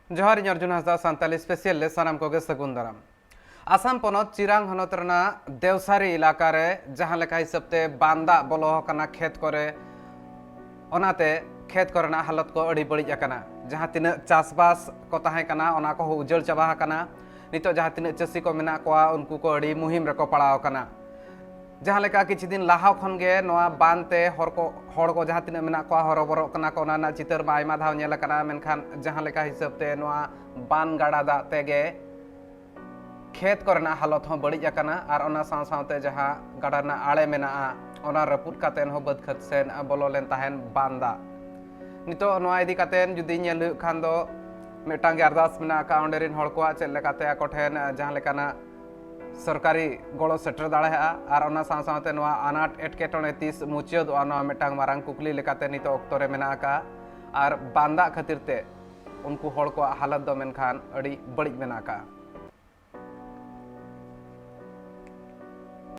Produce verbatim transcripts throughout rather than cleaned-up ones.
ᱡᱚᱦᱟᱨ, ᱤᱧ ᱚᱨᱡᱩᱱ ᱦᱟᱸᱥᱫᱟ, ᱥᱟᱱᱛᱟᱞᱤ ᱥᱯᱮᱥᱤᱭᱟᱞ ᱨᱮ ᱥᱟᱱᱟᱢ ᱠᱚᱜᱮ ᱥᱟᱹᱜᱩᱱ ᱫᱟᱨᱟᱢ᱾ ᱟᱥᱟᱢ ᱯᱚᱱᱚᱛ ᱪᱤᱨᱟᱝ ᱦᱚᱱᱚᱛ ᱨᱮᱱᱟᱜ ᱫᱮᱣᱥᱟᱨᱤ ᱮᱞᱟᱠᱟ ᱨᱮ ᱡᱟᱦᱟᱸ ᱞᱮᱠᱟ ᱦᱤᱥᱟᱹᱵ ᱛᱮ ᱵᱟᱱ ᱫᱟᱜ ᱵᱚᱞᱚ ᱟᱠᱟᱱᱟ ᱠᱷᱮᱛ ᱠᱚᱨᱮ, ᱚᱱᱟᱛᱮ ᱠᱷᱮᱛ ᱠᱚᱨᱮᱱᱟᱜ ᱦᱟᱞᱚᱛ ᱠᱚ ᱟᱹᱰᱤ ᱵᱟᱹᱲᱤᱡ ᱟᱠᱟᱱᱟ᱾ ᱡᱟᱦᱟᱸ ᱛᱤᱱᱟᱹᱜ ᱪᱟᱥᱵᱟᱥ ᱠᱚ ᱛᱟᱦᱮᱸ ᱠᱟᱱᱟ, ᱚᱱᱟ ᱠᱚᱦᱚᱸ ᱩᱡᱟᱹᱲ ᱪᱟᱵᱟ ᱟᱠᱟᱱᱟ᱾ ᱱᱤᱛᱚᱜ ᱡᱟᱦᱟᱸ ᱛᱤᱱᱟᱹᱜ ᱪᱟᱹᱥᱤ ᱠᱚ ᱢᱮᱱᱟᱜ ᱠᱚᱣᱟ, ᱩᱱᱠᱩ ᱠᱚ ᱟᱹᱰᱤ ᱢᱩᱦᱤᱢ ᱨᱮᱠᱚ ᱯᱟᱲᱟᱣ ᱟᱠᱟᱱᱟ᱾ ᱡᱟᱦᱟᱸ ᱞᱮᱠᱟ ᱠᱤᱪᱷᱩ ᱫᱤᱱ ᱞᱟᱦᱟ ᱠᱷᱚᱱ ᱜᱮ ᱱᱚᱣᱟ ᱵᱟᱱ ᱛᱮ ᱦᱚᱲ ᱠᱚ, ᱦᱚᱲ ᱠᱚ ᱡᱟᱦᱟᱸ ᱛᱤᱱᱟᱹᱜ ᱢᱮᱱᱟᱜ ᱠᱚᱣᱟ, ᱦᱚᱨᱚᱵᱚᱨᱚᱜ ᱠᱟᱱᱟ ᱠᱚ, ᱚᱱᱟ ᱨᱮᱱᱟᱜ ᱪᱤᱛᱟᱹᱨ ᱢᱟ ᱟᱭᱢᱟ ᱫᱷᱟᱣ ᱧᱮᱞ ᱟᱠᱟᱱᱟ᱾ ᱢᱮᱱᱠᱷᱟᱱ ᱡᱟᱦᱟᱸ ᱞᱮᱠᱟ ᱦᱤᱥᱟᱹᱵ ᱛᱮ ᱱᱚᱣᱟ ᱵᱟᱱ ᱜᱟᱰᱟ ᱫᱟᱜ ᱛᱮᱜᱮ ᱠᱷᱮᱛ ᱠᱚᱨᱮᱱᱟᱜ ᱦᱟᱞᱚᱛ ᱦᱚᱸ ᱵᱟᱹᱲᱤᱡ ᱟᱠᱟᱱᱟ, ᱟᱨ ᱚᱱᱟ ᱥᱟᱶ ᱥᱟᱶᱛᱮ ᱡᱟᱦᱟᱸ ᱜᱟᱰᱟ ᱨᱮᱱᱟᱜ ᱟᱲᱮ ᱢᱮᱱᱟᱜᱼᱟ, ᱚᱱᱟ ᱨᱟᱹᱯᱩᱫ ᱠᱟᱛᱮ ᱦᱚᱸ ᱵᱟᱹᱫᱽ ᱠᱷᱮᱛ ᱥᱮᱱ ᱵᱚᱞᱚ ᱞᱮᱱ ᱛᱟᱦᱮᱱ ᱵᱟᱱ ᱫᱟᱜ᱾ ᱱᱤᱛᱚᱜ ᱱᱚᱣᱟ ᱤᱫᱤ ᱠᱟᱛᱮ ᱡᱩᱫᱤ ᱧᱮᱞ ᱦᱩᱭᱩᱜ ᱠᱷᱟᱱ ᱫᱚ, ᱢᱤᱫᱴᱟᱝ ᱜᱮ ᱟᱨᱫᱟᱥ ᱢᱮᱱᱟᱜ ᱟᱠᱟᱫ ᱚᱸᱰᱮ ᱨᱮᱱ ᱦᱚᱲ ᱠᱚᱣᱟᱜ, ᱪᱮᱫ ᱞᱮᱠᱟᱛᱮ ᱟᱠᱚ ᱴᱷᱮᱱ ᱡᱟᱦᱟᱸ ᱞᱮᱠᱟᱱᱟᱜ ᱥᱚᱨᱠᱟᱨᱤ ᱜᱚᱲᱚ ᱥᱮᱴᱮᱨ ᱫᱟᱲᱮᱭᱟᱜᱼᱟ, ᱟᱨ ᱚᱱᱟ ᱥᱟᱶ ᱥᱟᱶᱛᱮ ᱱᱚᱣᱟ ᱟᱱᱟᱴ ᱮᱴᱠᱮᱴᱚᱬᱮ ᱛᱤᱥ ᱢᱩᱪᱟᱹᱫᱚᱜᱼᱟ, ᱱᱚᱣᱟ ᱢᱤᱫᱴᱟᱝ ᱢᱟᱨᱟᱝ ᱠᱩᱠᱞᱤ ᱞᱮᱠᱟᱛᱮ ᱱᱤᱛᱚᱜ ᱚᱠᱛᱚ ᱨᱮ ᱢᱮᱱᱟᱜ ᱟᱠᱟᱫᱼᱟ᱾ ᱟᱨ ᱵᱟᱱ ᱫᱟᱜ ᱠᱷᱟᱹᱛᱤᱨ ᱛᱮ ᱩᱱᱠᱩ ᱦᱚᱲ ᱠᱚᱣᱟᱜ ᱦᱟᱞᱚᱛ ᱫᱚ ᱢᱮᱱᱠᱷᱟᱱ ᱟᱹᱰᱤ ᱵᱟᱹᱲᱤᱡ ᱢᱮᱱᱟᱜ ᱟᱠᱟᱫᱼᱟ᱾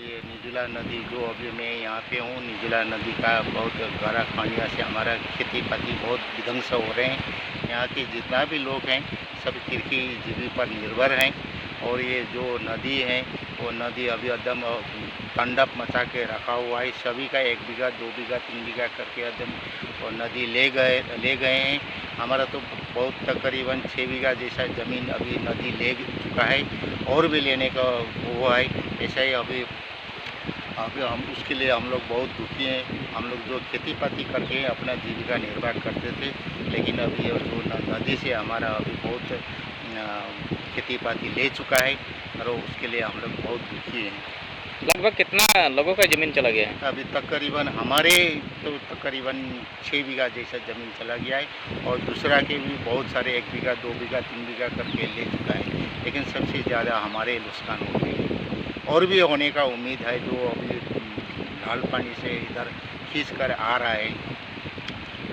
ये निजुला नदी, जो अभी मैं यहाँ पे हूँ, निजुला नदी का बहुत गहरा खानिया से हमारा खेती पाती बहुत विध्वंस हो रहे हैं। यहाँ के जितना भी लोग हैं, सब कृषि जीवी पर निर्भर हैं। और ये जो नदी है, वो नदी अभी एकदम, अ, तांडव मचा के रखा हुआ है। सभी का एक बीघा, दो बीघा, तीन बीघा करके एकदम वो नदी ले गए, ले गए हैं। हमारा तो बहुत तकरीबन छः बीघा जैसा ज़मीन अभी नदी ले चुका है और भी लेने का वो है। ऐसा ही अभी, अभी हम, उसके लिए हम लोग बहुत दुखी हैं। हम लोग जो खेती पाती करके अपना जीविका निर्वाह करते थे, लेकिन अभी ये जो न-, नदी से हमारा अभी बहुत, अ, खेती पाती ले चुका है और उसके लिए हम लोग बहुत दुखी हैं। लगभग कितना लोगों का ज़मीन चला गया है? अभी तकरीबन हमारे तो तकरीबन छः बीघा जैसा ज़मीन चला गया है और दूसरा के भी बहुत सारे एक बीघा, दो बीघा, तीन बीघा करके ले चुका है, लेकिन सबसे ज़्यादा हमारे नुकसान हो गए हैं। और भी होने का उम्मीद है, जो अभी लाल पानी से इधर खींच कर आ रहा है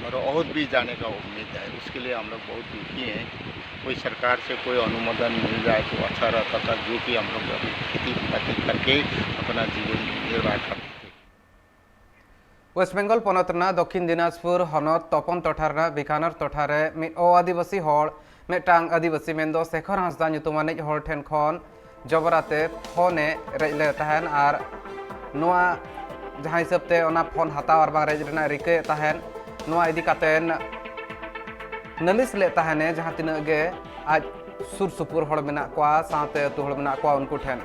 और और भी जाने का उम्मीद है। उसके लिए हम लोग बहुत दुखी हैं। कोई सरकार से कोई अनुमोदन मिल जाए तो अच्छा रहता था, जो कि हम लोग अभी खेती पाती करके अपना जीवन निर्वाह करते थे। ᱳᱭᱮᱥᱴ ᱵᱮᱝᱜᱚᱞ ᱯᱚᱱᱚᱛ ᱨᱮᱱᱟᱜ ᱫᱚᱠᱠᱷᱤᱱ ᱫᱤᱱᱟᱡᱽᱯᱩᱨ ᱦᱚᱱᱚᱛ ᱛᱚᱯᱚᱱ ᱴᱚᱴᱷᱟ ᱨᱮᱱᱟᱜ ᱵᱤᱠᱟᱱᱚᱨ ᱴᱚᱴᱷᱟ ᱨᱮ ᱢᱤᱫ ᱚ ᱟᱹᱫᱤᱵᱟᱹᱥᱤ ᱦᱚᱲ ᱢᱤᱫᱴᱟᱝ ᱟᱹᱫᱤᱵᱟᱹᱥᱤ ᱢᱮᱱᱫᱚ ᱥᱮᱠᱷᱚᱨ ᱦᱟᱸᱥᱫᱟ ᱧᱩᱛᱩᱢᱟᱱᱤᱡ ᱦᱚᱲ ᱴᱷᱮᱱ ᱠᱷᱚᱱ ᱡᱚᱵᱨᱟᱛᱮ ᱯᱷᱳᱱ ᱮ ᱨᱮᱡ ᱞᱮᱫ ᱛᱟᱦᱮᱱ ᱟᱨ ᱱᱚᱣᱟ ᱡᱟᱦᱟᱸ ᱦᱤᱥᱟᱹᱵ ᱛᱮ ᱚᱱᱟ ᱯᱷᱳᱱ ᱦᱟᱛᱟᱣ ᱟᱨ ᱵᱟᱝ ᱨᱮᱡ ᱨᱮᱱᱟᱜ ᱨᱤᱠᱟᱹᱭᱮᱫ ᱛᱟᱦᱮᱱ, ᱱᱚᱣᱟ ᱤᱫᱤ ᱠᱟᱛᱮ ᱱᱟᱹᱞᱤᱥ ᱞᱮᱫ ᱛᱟᱦᱮᱱᱮ ᱡᱟᱦᱟᱸ ᱛᱤᱱᱟᱹᱜ ᱜᱮ ᱟᱡ ᱥᱩᱨ ᱥᱩᱯᱩᱨ ᱦᱚᱲ ᱢᱮᱱᱟᱜ ᱠᱚᱣᱟ, ᱥᱟᱶᱛᱮ ᱟᱹᱛᱩ ᱦᱚᱲ ᱢᱮᱱᱟᱜ ᱠᱚᱣᱟ ᱩᱱᱠᱩ ᱴᱷᱮᱱ᱾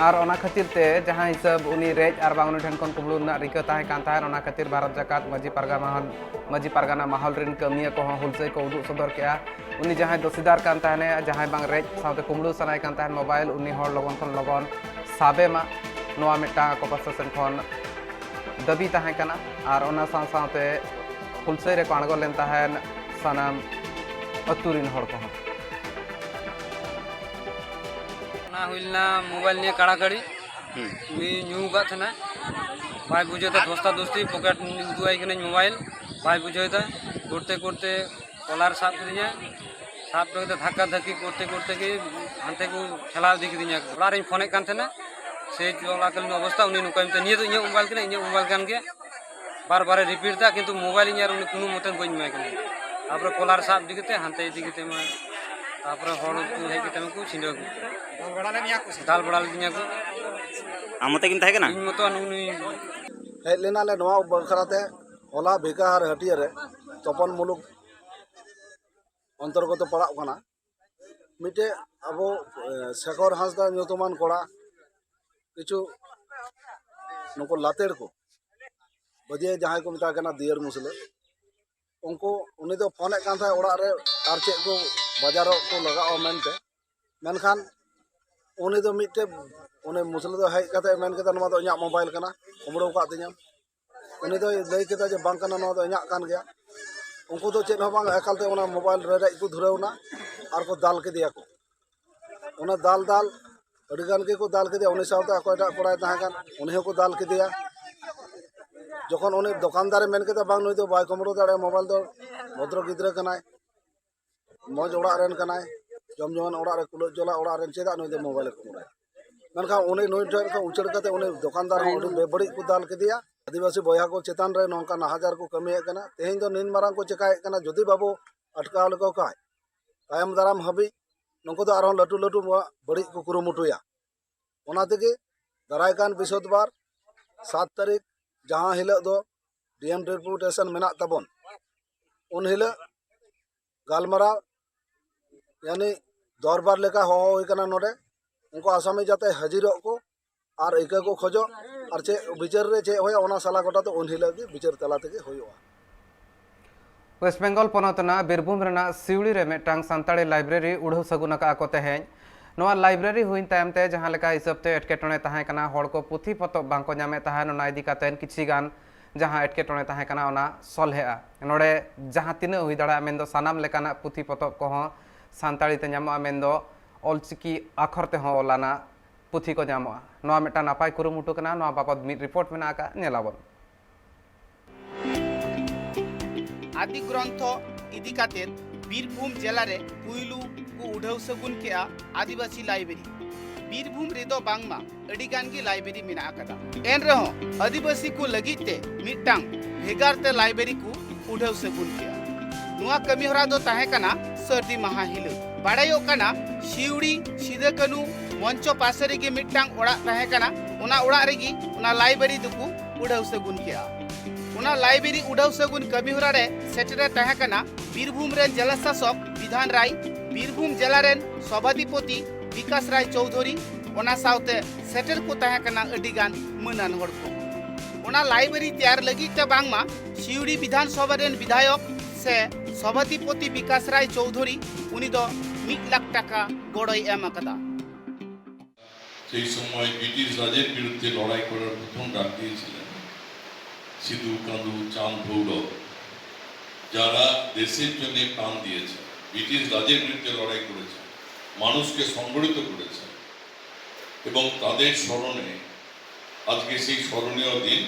ᱟᱨ ᱚᱱᱟ ᱠᱷᱟᱹᱛᱤᱨ ᱛᱮ ᱡᱟᱦᱟᱸ ᱦᱤᱥᱟᱹᱵ ᱩᱱᱤ ᱨᱮᱡ ᱟᱨ ᱵᱟᱝ ᱩᱱᱤ ᱴᱷᱮᱱ ᱠᱷᱚᱱ ᱠᱩᱢᱵᱽᱲᱩ ᱨᱮᱱᱟᱜ ᱨᱤᱠᱟᱹ ᱛᱟᱦᱮᱸ ᱠᱟᱱ ᱛᱟᱦᱮᱸᱫ, ᱚᱱᱟ ᱠᱷᱟᱹᱛᱤᱨ ᱵᱷᱟᱨᱚᱛ ᱡᱟᱠᱟᱛ ᱢᱟᱹᱡᱷᱤ ᱯᱟᱨᱜᱟᱱᱟ ᱢᱟᱦᱟᱞ, ᱢᱟᱹᱡᱷᱤ ᱯᱟᱨᱜᱟᱱᱟ ᱢᱟᱦᱟᱞ ᱨᱮᱱ ᱠᱟᱹᱢᱤᱭᱟᱹ ᱠᱚᱦᱚᱸ ᱦᱩᱞᱥᱟᱹᱭ ᱠᱚ ᱩᱫᱩᱜ ᱥᱚᱫᱚᱨ ᱠᱮᱜᱼᱟ᱾ ᱩᱱᱤ ᱡᱟᱦᱟᱸᱭ ᱫᱚᱥᱤᱫᱟᱨ ᱠᱟᱱ ᱛᱟᱦᱮᱱᱮ, ᱡᱟᱦᱟᱸᱭ ᱵᱟᱝ ᱨᱮᱡ ᱥᱟᱶᱛᱮ ᱠᱩᱢᱵᱽᱲᱩ ᱥᱟᱱᱟᱭᱮ ᱠᱟᱱ ᱛᱟᱦᱮᱸᱫ ᱢᱳᱵᱟᱭᱤᱞ, ᱩᱱᱤ ᱦᱚᱲ ᱞᱚᱜᱚᱱ ᱠᱷᱚᱱ ᱞᱚᱜᱚᱱ ᱥᱟᱵᱮ ᱢᱟ, ᱱᱚᱣᱟ ᱢᱤᱫᱴᱟᱝ ᱟᱠᱚ ᱯᱟᱥᱴᱟ ᱥᱮᱱ ᱠᱷᱚᱱ ᱫᱟᱹᱵᱤ ᱛᱟᱦᱮᱸ ᱠᱟᱱᱟ᱾ ᱟᱨ ᱚᱱᱟ ᱥᱟᱶ ᱥᱟᱶᱛᱮ ᱦᱩᱞᱥᱟᱹᱭ ᱨᱮᱠᱚ ᱟᱬᱜᱚ ᱞᱮᱱ ᱛᱟᱦᱮᱸᱫ ᱥᱟᱱᱟᱢ ᱟᱹᱛᱩ ᱨᱮᱱ ᱦᱚᱲ ᱠᱚᱦᱚᱸ᱾ ᱚᱱᱟ ᱦᱩᱭ ᱞᱮᱱᱟ ᱢᱳᱵᱟᱭᱤᱞ ᱱᱤᱭᱮ ᱠᱟᱲᱟᱠᱟᱲᱤ᱾ ᱦᱩᱸ᱾ ᱩᱱᱤ ᱧᱩ ᱟᱠᱟᱫ ᱛᱟᱦᱮᱱᱟ, ᱵᱟᱭ ᱵᱩᱡᱷᱟᱹᱣ ᱫᱟ, ᱫᱷᱚᱥᱛᱟ ᱫᱷᱚᱥᱛᱤ, ᱯᱚᱠᱮᱴ ᱩᱫᱩᱜ ᱟᱭ ᱠᱟᱹᱱᱟᱹᱧ ᱢᱳᱵᱟᱭᱤᱞ, ᱵᱟᱭ ᱵᱩᱡᱷᱟᱹᱣ ᱫᱟ᱾ ᱠᱚᱨᱛᱮ ᱠᱚᱨᱛᱮ ᱠᱚᱞᱟᱨ ᱥᱟᱵ ᱠᱤᱫᱤᱧᱟ, ᱥᱟᱵ ᱠᱟᱛᱮ ᱫᱷᱟᱠᱠᱟ ᱫᱷᱟᱠᱠᱤ ᱠᱚᱨᱛᱮ ᱠᱚᱨᱛᱮ ᱜᱮ ᱦᱟᱱᱛᱮ ᱠᱚ ᱴᱷᱮᱞᱟᱣ ᱤᱫᱤ ᱠᱤᱫᱤᱧᱟ᱾ ᱚᱲᱟᱜ ᱨᱤᱧ ᱯᱷᱳᱱᱮᱫ ᱠᱟᱱ ᱛᱟᱦᱮᱱᱟ, ᱥᱮ ᱪᱚᱞᱟᱠᱟᱞᱤᱱ ᱚᱵᱚᱥᱛᱟ ᱩᱱᱤ ᱱᱚᱝᱠᱟᱭ ᱢᱮᱛᱟᱹᱧᱟ, "ᱱᱤᱭᱟᱹ ᱫᱚ ᱤᱧᱟᱹᱜ ᱢᱳᱵᱟᱭᱤᱞ ᱠᱟᱱᱟ, ᱤᱧᱟᱹᱜ ᱢᱳᱵᱟᱭᱤᱞ ᱠᱟᱱ ᱜᱮᱭᱟ", ᱵᱟᱨ ᱵᱟᱨᱮ ᱨᱤᱯᱤᱴ ᱫᱟ, ᱠᱤᱱᱛᱩ ᱢᱳᱵᱟᱭᱤᱞ ᱤᱧ ᱟᱨ ᱩᱱᱤ ᱠᱳᱱᱳ ᱢᱚᱛᱮ ᱵᱟᱹᱧ ᱮᱢᱟᱭ ᱠᱟᱱᱟ᱾ ᱛᱟᱨᱯᱚᱨᱮ ᱠᱚᱞᱟᱨ ᱥᱟᱵ ᱤᱫᱤ ᱠᱟᱛᱮ ᱦᱟᱱᱛᱮ ᱤᱫᱤ ᱠᱟᱛᱮ ᱢᱟ, ᱛᱟᱨᱯᱚᱨᱮ ᱦᱚᱲ ᱠᱚ ᱦᱮᱡ ᱠᱟᱛᱮ ᱢᱟᱠᱚ ᱪᱷᱤᱸᱰᱟᱹᱣ ᱠᱮᱫ᱾ ᱫᱟᱞ ᱵᱟᱲᱟ ᱞᱮᱫᱤᱧᱟ ᱠᱚ᱾ ᱟᱢ ᱢᱚᱛᱮ ᱜᱮᱢ ᱛᱟᱦᱮᱸ ᱠᱟᱱᱟ? ᱤᱧ ᱢᱚᱛᱚ ᱱᱩᱭ, ᱱᱩᱭ ᱦᱮᱡ ᱞᱮᱱᱟᱞᱮ ᱱᱚᱣᱟ ᱵᱟᱠᱷᱨᱟ ᱛᱮ, ᱦᱚᱞᱟ ᱵᱷᱤᱠᱟᱦᱟᱨ ᱦᱟᱹᱴᱤᱭᱟᱹ ᱨᱮ ᱛᱚᱯᱚᱱ ᱢᱩᱞᱩᱠ ᱚᱱᱛᱚᱨᱜᱚᱛᱚ ᱯᱟᱲᱟᱜ ᱠᱟᱱᱟ᱾ ᱢᱤᱫᱴᱮᱡ ᱟᱵᱚ, ᱮ, ᱥᱮᱠᱷᱚᱨ ᱦᱟᱸᱥᱫᱟ ᱧᱩᱛᱩᱢᱟᱱ ᱠᱚᱲᱟ, ᱠᱤᱪᱷᱩ ᱱᱩᱠᱩ ᱞᱟᱛᱮᱲ ᱠᱚ, ᱵᱟᱹᱫᱤᱭᱟᱹ ᱡᱟᱦᱟᱸᱭ ᱠᱚ ᱢᱮᱛᱟ ᱠᱟᱱᱟ ᱫᱤᱭᱟᱹᱨ ᱢᱩᱥᱞᱟᱹ, ᱩᱱᱠᱩ, ᱩᱱᱤ ᱫᱚ ᱯᱷᱳᱱᱮᱫ ᱠᱟᱱ ᱛᱟᱦᱮᱸᱫ ᱚᱲᱟᱜ ᱨᱮ, ᱟᱨ ᱪᱮᱫ ᱠᱚ ᱵᱟᱡᱟᱨᱚᱜ ᱠᱚ ᱞᱟᱜᱟᱜᱼᱟ ᱢᱮᱱᱛᱮ᱾ ᱢᱮᱱᱠᱷᱟᱱ ᱩᱱᱤ ᱫᱚ ᱢᱤᱫᱴᱮᱡ, ᱩᱱᱤ ᱢᱩᱥᱞᱟᱹ ᱫᱚ ᱦᱮᱡ ᱠᱟᱛᱮ ᱢᱮᱱ ᱠᱮᱫᱟ, "ᱱᱚᱣᱟ ᱫᱚ ᱤᱧᱟᱹᱜ ᱢᱳᱵᱟᱭᱤᱞ ᱠᱟᱱᱟ, ᱠᱩᱢᱵᱽᱲᱩ ᱟᱠᱟᱫ ᱛᱤᱧᱟᱹ᱾" ᱩᱱᱤ ᱫᱚᱭ ᱞᱟᱹᱭ ᱠᱮᱫᱟ ᱡᱮ, "ᱵᱟᱝ ᱠᱟᱱᱟ, ᱱᱚᱣᱟ ᱫᱚ ᱤᱧᱟᱜ ᱠᱟᱱ ᱜᱮᱭᱟ᱾" ᱩᱱᱠᱩ ᱫᱚ ᱪᱮᱫ ᱦᱚᱸ ᱵᱟᱝ, ᱮᱠᱟᱞ ᱛᱮ ᱚᱱᱟ ᱢᱳᱵᱟᱭᱤᱞ ᱨᱮ ᱨᱮᱡ ᱠᱚ ᱫᱷᱩᱨᱟᱹᱣ ᱮᱱᱟ ᱟᱨ ᱠᱚ ᱫᱟᱞ ᱠᱮᱫᱮᱭᱟ ᱠᱚ᱾ ᱚᱱᱟ ᱫᱟᱞ ᱫᱟᱞ ᱟᱹᱰᱤ ᱜᱟᱱ ᱜᱮᱠᱚ ᱫᱟᱞ ᱠᱮᱫᱮᱭᱟ᱾ ᱩᱱᱤ ᱥᱟᱶᱛᱮ ᱚᱠᱚᱭᱴᱟᱜ ᱠᱚᱲᱟᱭ ᱛᱟᱦᱮᱸ ᱠᱟᱱ, ᱩᱱᱤ ᱦᱚᱸᱠᱚ ᱫᱟᱞ ᱠᱮᱫᱮᱭᱟ᱾ ᱡᱚᱠᱷᱚᱱ ᱩᱱᱤ ᱫᱚᱠᱟᱱᱫᱟᱨᱮ ᱢᱮᱱ ᱠᱮᱫᱟ, "ᱵᱟᱝ, ᱱᱩᱭ ᱫᱚ ᱵᱟᱭ ᱠᱩᱢᱵᱽᱲᱩ ᱫᱟᱲᱮᱭᱟᱜᱼᱟ, ᱢᱳᱵᱟᱭᱤᱞ ᱫᱚ ᱵᱷᱚᱫᱨᱚ ᱜᱤᱫᱽᱨᱟᱹ ᱠᱟᱱᱟᱭ, ᱢᱚᱡᱽ ᱚᱲᱟᱜ ᱨᱮᱱ ᱠᱟᱱᱟᱭ, ᱡᱚᱢ ᱡᱚᱢᱟᱱ ᱚᱲᱟᱜ ᱨᱮ ᱠᱩᱞᱟᱹᱜ ᱡᱚᱞᱟ ᱚᱲᱟᱜ ᱨᱮᱱ, ᱪᱮᱫᱟᱜ ᱱᱩᱭ ᱫᱚ ᱢᱳᱵᱟᱭᱤᱞᱮ ᱠᱩᱢᱵᱽᱲᱩᱭᱟ?" ᱢᱮᱱᱠᱷᱟᱱ ᱩᱱᱤ ᱱᱩᱭ ᱴᱷᱮᱱ ᱠᱷᱚᱱ ᱩᱪᱟᱹᱲ ᱠᱟᱛᱮ ᱩᱱᱤ ᱫᱚᱠᱟᱱᱫᱟᱨ ᱦᱚᱸ ᱟᱹᱰᱤ ᱵᱮᱵᱟᱹᱲᱤᱡ ᱠᱚ ᱫᱟᱞ ᱠᱮᱫᱮᱭᱟ᱾ ᱟᱹᱫᱤᱵᱟᱹᱥᱤ ᱵᱚᱭᱦᱟ ᱠᱚ ᱪᱮᱛᱟᱱ ᱨᱮ ᱱᱚᱝᱠᱟ ᱱᱟᱦᱟᱪᱟᱨ ᱠᱚ ᱠᱟᱹᱢᱤᱭᱮᱫ ᱠᱟᱱᱟ᱾ ᱛᱮᱦᱮᱧ ᱫᱚ ᱱᱤᱱ ᱢᱟᱨᱟᱝ ᱠᱚ ᱪᱮᱠᱟᱭᱮᱫ ᱠᱟᱱᱟ, ᱡᱩᱫᱤ ᱵᱟᱵᱚ ᱟᱴᱠᱟᱣ ᱞᱮᱠᱚ ᱠᱷᱟᱱ ᱛᱟᱭᱚᱢ ᱫᱟᱨᱟᱢ ᱦᱟᱹᱵᱤᱡ ᱱᱩᱠᱩ ᱫᱚ ᱟᱨᱦᱚᱸ ᱞᱟᱹᱴᱩ ᱞᱟᱹᱴᱩ ᱵᱟᱹᱲᱤᱡ ᱠᱚ ᱠᱩᱨᱩᱢᱩᱴᱩᱭᱟ᱾ ᱚᱱᱟ ᱛᱮᱜᱮ ᱫᱟᱨᱟᱭ ᱠᱟᱱ ᱵᱤᱥᱚᱫᱵᱟᱨ ᱥᱟᱛ ᱛᱟᱹᱨᱤᱠᱷ, ᱡᱟᱦᱟᱸ ᱦᱤᱞᱳᱜ ᱫᱚ ᱰᱤ ᱮᱢ ᱰᱮᱯᱩᱴᱮᱥᱚᱱ ᱢᱮᱱᱟᱜ ᱛᱟᱵᱚᱱ, ᱩᱱ ᱦᱤᱞᱳᱜ ᱜᱟᱞᱢᱟᱨᱟᱣ, ᱭᱟᱱᱤ ᱫᱚᱨᱵᱟᱨ ᱞᱮᱠᱟ ᱦᱚᱦᱚ ᱦᱩᱭ ᱠᱟᱱᱟ ᱱᱚᱰᱮ᱾ ᱩᱱᱠᱩ ᱟᱥᱟᱢᱤ ᱡᱟᱛᱮ ᱦᱟᱹᱡᱤᱨᱚᱜ ᱠᱚ ᱟᱨ ᱤᱠᱟᱹ ᱠᱚ ᱠᱷᱚᱡᱚᱜ, ᱟᱨ ᱪᱮᱫ ᱵᱤᱪᱟᱹᱨ ᱨᱮ ᱪᱮᱫ ᱦᱩᱭᱩᱜᱼᱟ, ᱚᱱᱟ ᱥᱟᱞᱟ ᱜᱚᱴᱟ ᱫᱚ ᱩᱱ ᱦᱤᱞᱳᱜ ᱜᱮ ᱵᱤᱪᱟᱹᱨ ᱛᱟᱞᱟ ᱛᱮᱜᱮ ᱦᱩᱭᱩᱜᱼᱟ᱾ ᱳᱭᱮᱥᱴ ᱵᱮᱝᱜᱚᱞ ᱯᱚᱱᱚᱛ ᱨᱮᱱᱟᱜ ᱵᱤᱨᱵᱷᱩᱢ ᱨᱮᱱᱟᱜ ᱥᱤᱣᱲᱤ ᱨᱮ ᱢᱤᱫᱴᱟᱝ ᱥᱟᱱᱛᱟᱲᱤ ᱞᱟᱭᱵᱨᱮᱨᱤ ᱩᱰᱷᱟᱹᱣ ᱥᱟᱹᱜᱩᱱ ᱟᱠᱟᱫᱼᱟ ᱠᱚ ᱛᱮᱦᱮᱧ᱾ ᱱᱚᱣᱟ ᱞᱟᱭᱵᱨᱮᱨᱤ ᱦᱩᱭᱮᱱ ᱛᱟᱭᱚᱢ ᱛᱮ ᱡᱟᱦᱟᱸ ᱞᱮᱠᱟ ᱦᱤᱥᱟᱹᱵ ᱛᱮ ᱮᱴᱠᱮᱴᱚᱬᱮ ᱛᱟᱦᱮᱸ ᱠᱟᱱᱟ, ᱦᱚᱲ ᱠᱚ ᱯᱩᱛᱷᱤ ᱯᱚᱛᱚᱵ ᱵᱟᱝ ᱠᱚ ᱧᱟᱢᱮᱫ ᱛᱟᱦᱮᱸᱫ, ᱚᱱᱟ ᱤᱫᱤ ᱠᱟᱛᱮ ᱠᱤᱪᱷᱤ ᱜᱟᱱ ᱡᱟᱦᱟᱸ ᱮᱴᱠᱮᱴᱚᱬᱮ ᱛᱟᱦᱮᱸ ᱠᱟᱱᱟ, ᱚᱱᱟ ᱥᱚᱞᱦᱮᱜᱼᱟ᱾ ᱱᱚᱰᱮ ᱡᱟᱦᱟᱸ ᱛᱤᱱᱟᱹᱜ ᱦᱩᱭ ᱫᱟᱲᱮᱭᱟᱜᱼᱟ, ᱢᱮᱱᱫᱚ ᱥᱟᱱᱟᱢ ᱞᱮᱠᱟᱱᱟᱜ ᱯᱩᱛᱷᱤ ᱯᱚᱛᱚᱵ ᱠᱚᱦᱚᱸ ᱥᱟᱱᱛᱟᱲᱤ ᱛᱮ ᱧᱟᱢᱚᱜᱼᱟ, ᱢᱮᱱᱫᱚ ᱚᱞᱪᱤᱠᱤ ᱟᱠᱷᱚᱨ ᱛᱮᱦᱚᱸ ᱚᱞᱟᱱᱟᱜ ᱯᱩᱛᱷᱤ ᱠᱚ ᱧᱟᱢᱚᱜᱼᱟ᱾ ᱱᱚᱣᱟ ᱢᱤᱫᱴᱟᱝ ᱱᱟᱯᱟᱭ ᱠᱩᱨᱩᱢᱩᱴᱩ ᱠᱟᱱᱟ᱾ ᱱᱚᱣᱟ ᱵᱟᱵᱚᱛ ᱢᱤᱫ ᱨᱤᱯᱳᱨᱴ ᱢᱮᱱᱟᱜ ᱟᱠᱟᱫ, ᱧᱮᱞᱟᱵᱚᱱ᱾ ᱟᱫᱤ ᱜᱨᱚᱱᱛᱷᱚ ᱤᱫᱤ ᱠᱟᱛᱮ ᱵᱤᱨᱵᱷᱩᱢ ᱡᱮᱞᱟ ᱨᱮ ᱯᱩᱭᱞᱩ ᱠᱚ ᱩᱰᱷᱟᱹᱣ ᱥᱟᱹᱜᱩᱱ ᱠᱮᱜᱼᱟ ᱟᱹᱫᱤᱵᱟᱹᱥᱤ ᱞᱟᱭᱵᱨᱮᱨᱤ᱾ ᱵᱤᱨᱵᱷᱩᱢ ᱨᱮᱫᱚ ᱵᱟᱝᱢᱟ ᱟᱹᱰᱤ ᱜᱟᱱ ᱜᱮ ᱞᱟᱭᱵᱨᱮᱨᱤ ᱢᱮᱱᱟᱜ ᱟᱠᱟᱫᱟ᱾ ᱮᱱ ᱨᱮᱦᱚᱸ ᱟᱹᱫᱤᱵᱟᱹᱥᱤ ᱠᱚ ᱞᱟᱹᱜᱤᱫ ᱛᱮ ᱢᱤᱫᱴᱟᱝ ᱵᱷᱮᱜᱟᱨ ᱛᱮ ᱞᱟᱭᱵᱨᱮᱨᱤ ᱠᱚ ᱩᱰᱷᱟᱹᱣ ᱥᱟᱹᱜᱩᱱ ᱠᱮᱜᱼᱟ᱾ ᱱᱚᱣᱟ ᱠᱟᱹᱢᱤ ᱦᱚᱨᱟ ᱫᱚ ᱛᱟᱦᱮᱸ ᱠᱟᱱᱟ ᱥᱟᱹᱨᱫᱤ ᱢᱟᱦᱟ ᱦᱤᱞᱳᱜ᱾ ᱵᱟᱲᱟᱭᱚᱜ ᱠᱟᱱᱟ, ᱥᱤᱣᱲᱤ ᱥᱤᱫᱟᱹ ᱠᱟᱹᱱᱩ ᱢᱚᱧᱪᱚ ᱯᱟᱥᱮ ᱨᱮᱜᱮ ᱢᱤᱫᱴᱟᱝ ᱚᱲᱟᱜ ᱛᱟᱦᱮᱸ ᱠᱟᱱᱟ᱾ ᱚᱱᱟ ᱚᱲᱟᱜ ᱨᱮᱜᱮ ᱚᱱᱟ ᱞᱟᱭᱵᱨᱮᱨᱤ ᱫᱚᱠᱚ ᱩᱰᱷᱟᱹᱣ ᱥᱟᱹᱜᱩᱱ ᱠᱮᱜᱼᱟ᱾ ᱚᱱᱟ ᱞᱟᱭᱵᱨᱮᱨᱤ ᱩᱰᱷᱟᱹᱣ ᱥᱟᱹᱜᱩᱱ ᱠᱟᱹᱢᱤ ᱦᱚᱨᱟ ᱨᱮ ᱥᱮᱴᱮᱨ ᱮ ᱛᱟᱦᱮᱸ ᱠᱟᱱᱟ ᱵᱤᱨᱵᱷᱩᱢ ᱨᱮᱱ ᱡᱮᱞᱟ ᱥᱟᱥᱚᱠ ᱵᱤᱫᱷᱟᱱ ᱨᱟᱭ, ᱵᱤᱨᱵᱷᱩᱢ ᱡᱮᱞᱟ ᱨᱮᱱ ᱥᱚᱵᱷᱟᱫᱷᱤᱯᱚᱛᱤ ᱵᱤᱠᱟᱥ ᱨᱟᱭ ᱪᱳᱣᱫᱷᱩᱨᱤ, ᱚᱱᱟ ᱥᱟᱶᱛᱮ ᱥᱮᱴᱮᱨ ᱠᱚ ᱛᱟᱦᱮᱸ ᱠᱟᱱᱟ ᱟᱹᱰᱤ ᱜᱟᱱ ᱢᱟᱹᱱᱟᱱ ᱦᱚᱲ ᱠᱚ᱾ ᱚᱱᱟ ᱞᱟᱭᱵᱨᱮᱨᱤ ᱛᱮᱭᱟᱨ ᱞᱟᱹᱜᱤᱫ ᱛᱮ ᱵᱟᱝᱢᱟ ᱥᱤᱣᱲᱤ ᱵᱤᱫᱷᱟᱱ ᱥᱚᱵᱷᱟ ᱨᱮᱱ ᱵᱤᱫᱷᱟᱭᱚᱠ ᱥᱮ ᱥᱚᱵᱷᱟᱫᱷᱤᱯᱚᱛᱤ ᱵᱤᱠᱟᱥ ᱨᱟᱭ ᱪᱳᱣᱫᱷᱩᱨᱤ, ᱩᱱᱤ ᱫᱚ ᱢᱤᱫ ᱞᱟᱠᱷ ᱴᱟᱠᱟ ᱜᱚᱲᱚᱭ ᱮᱢ ᱟᱠᱟᱫᱟ᱾ সেই সময় ব্রিটিশ রাজের বিরুদ্ধে লড়াই করার প্রথম ডাক দিয়েছিলেন সিধু, কানু, চাঁদ, ভৈরব, যারা দেশের জন্য প্রাণ দিয়েছেন, ব্রিটিশ রাজের বিরুদ্ধে লড়াই করেছেন, মানুষকে সংগঠিত করেছেন, এবং তাদের স্মরণে আজকে সেই স্মরণীয় দিন,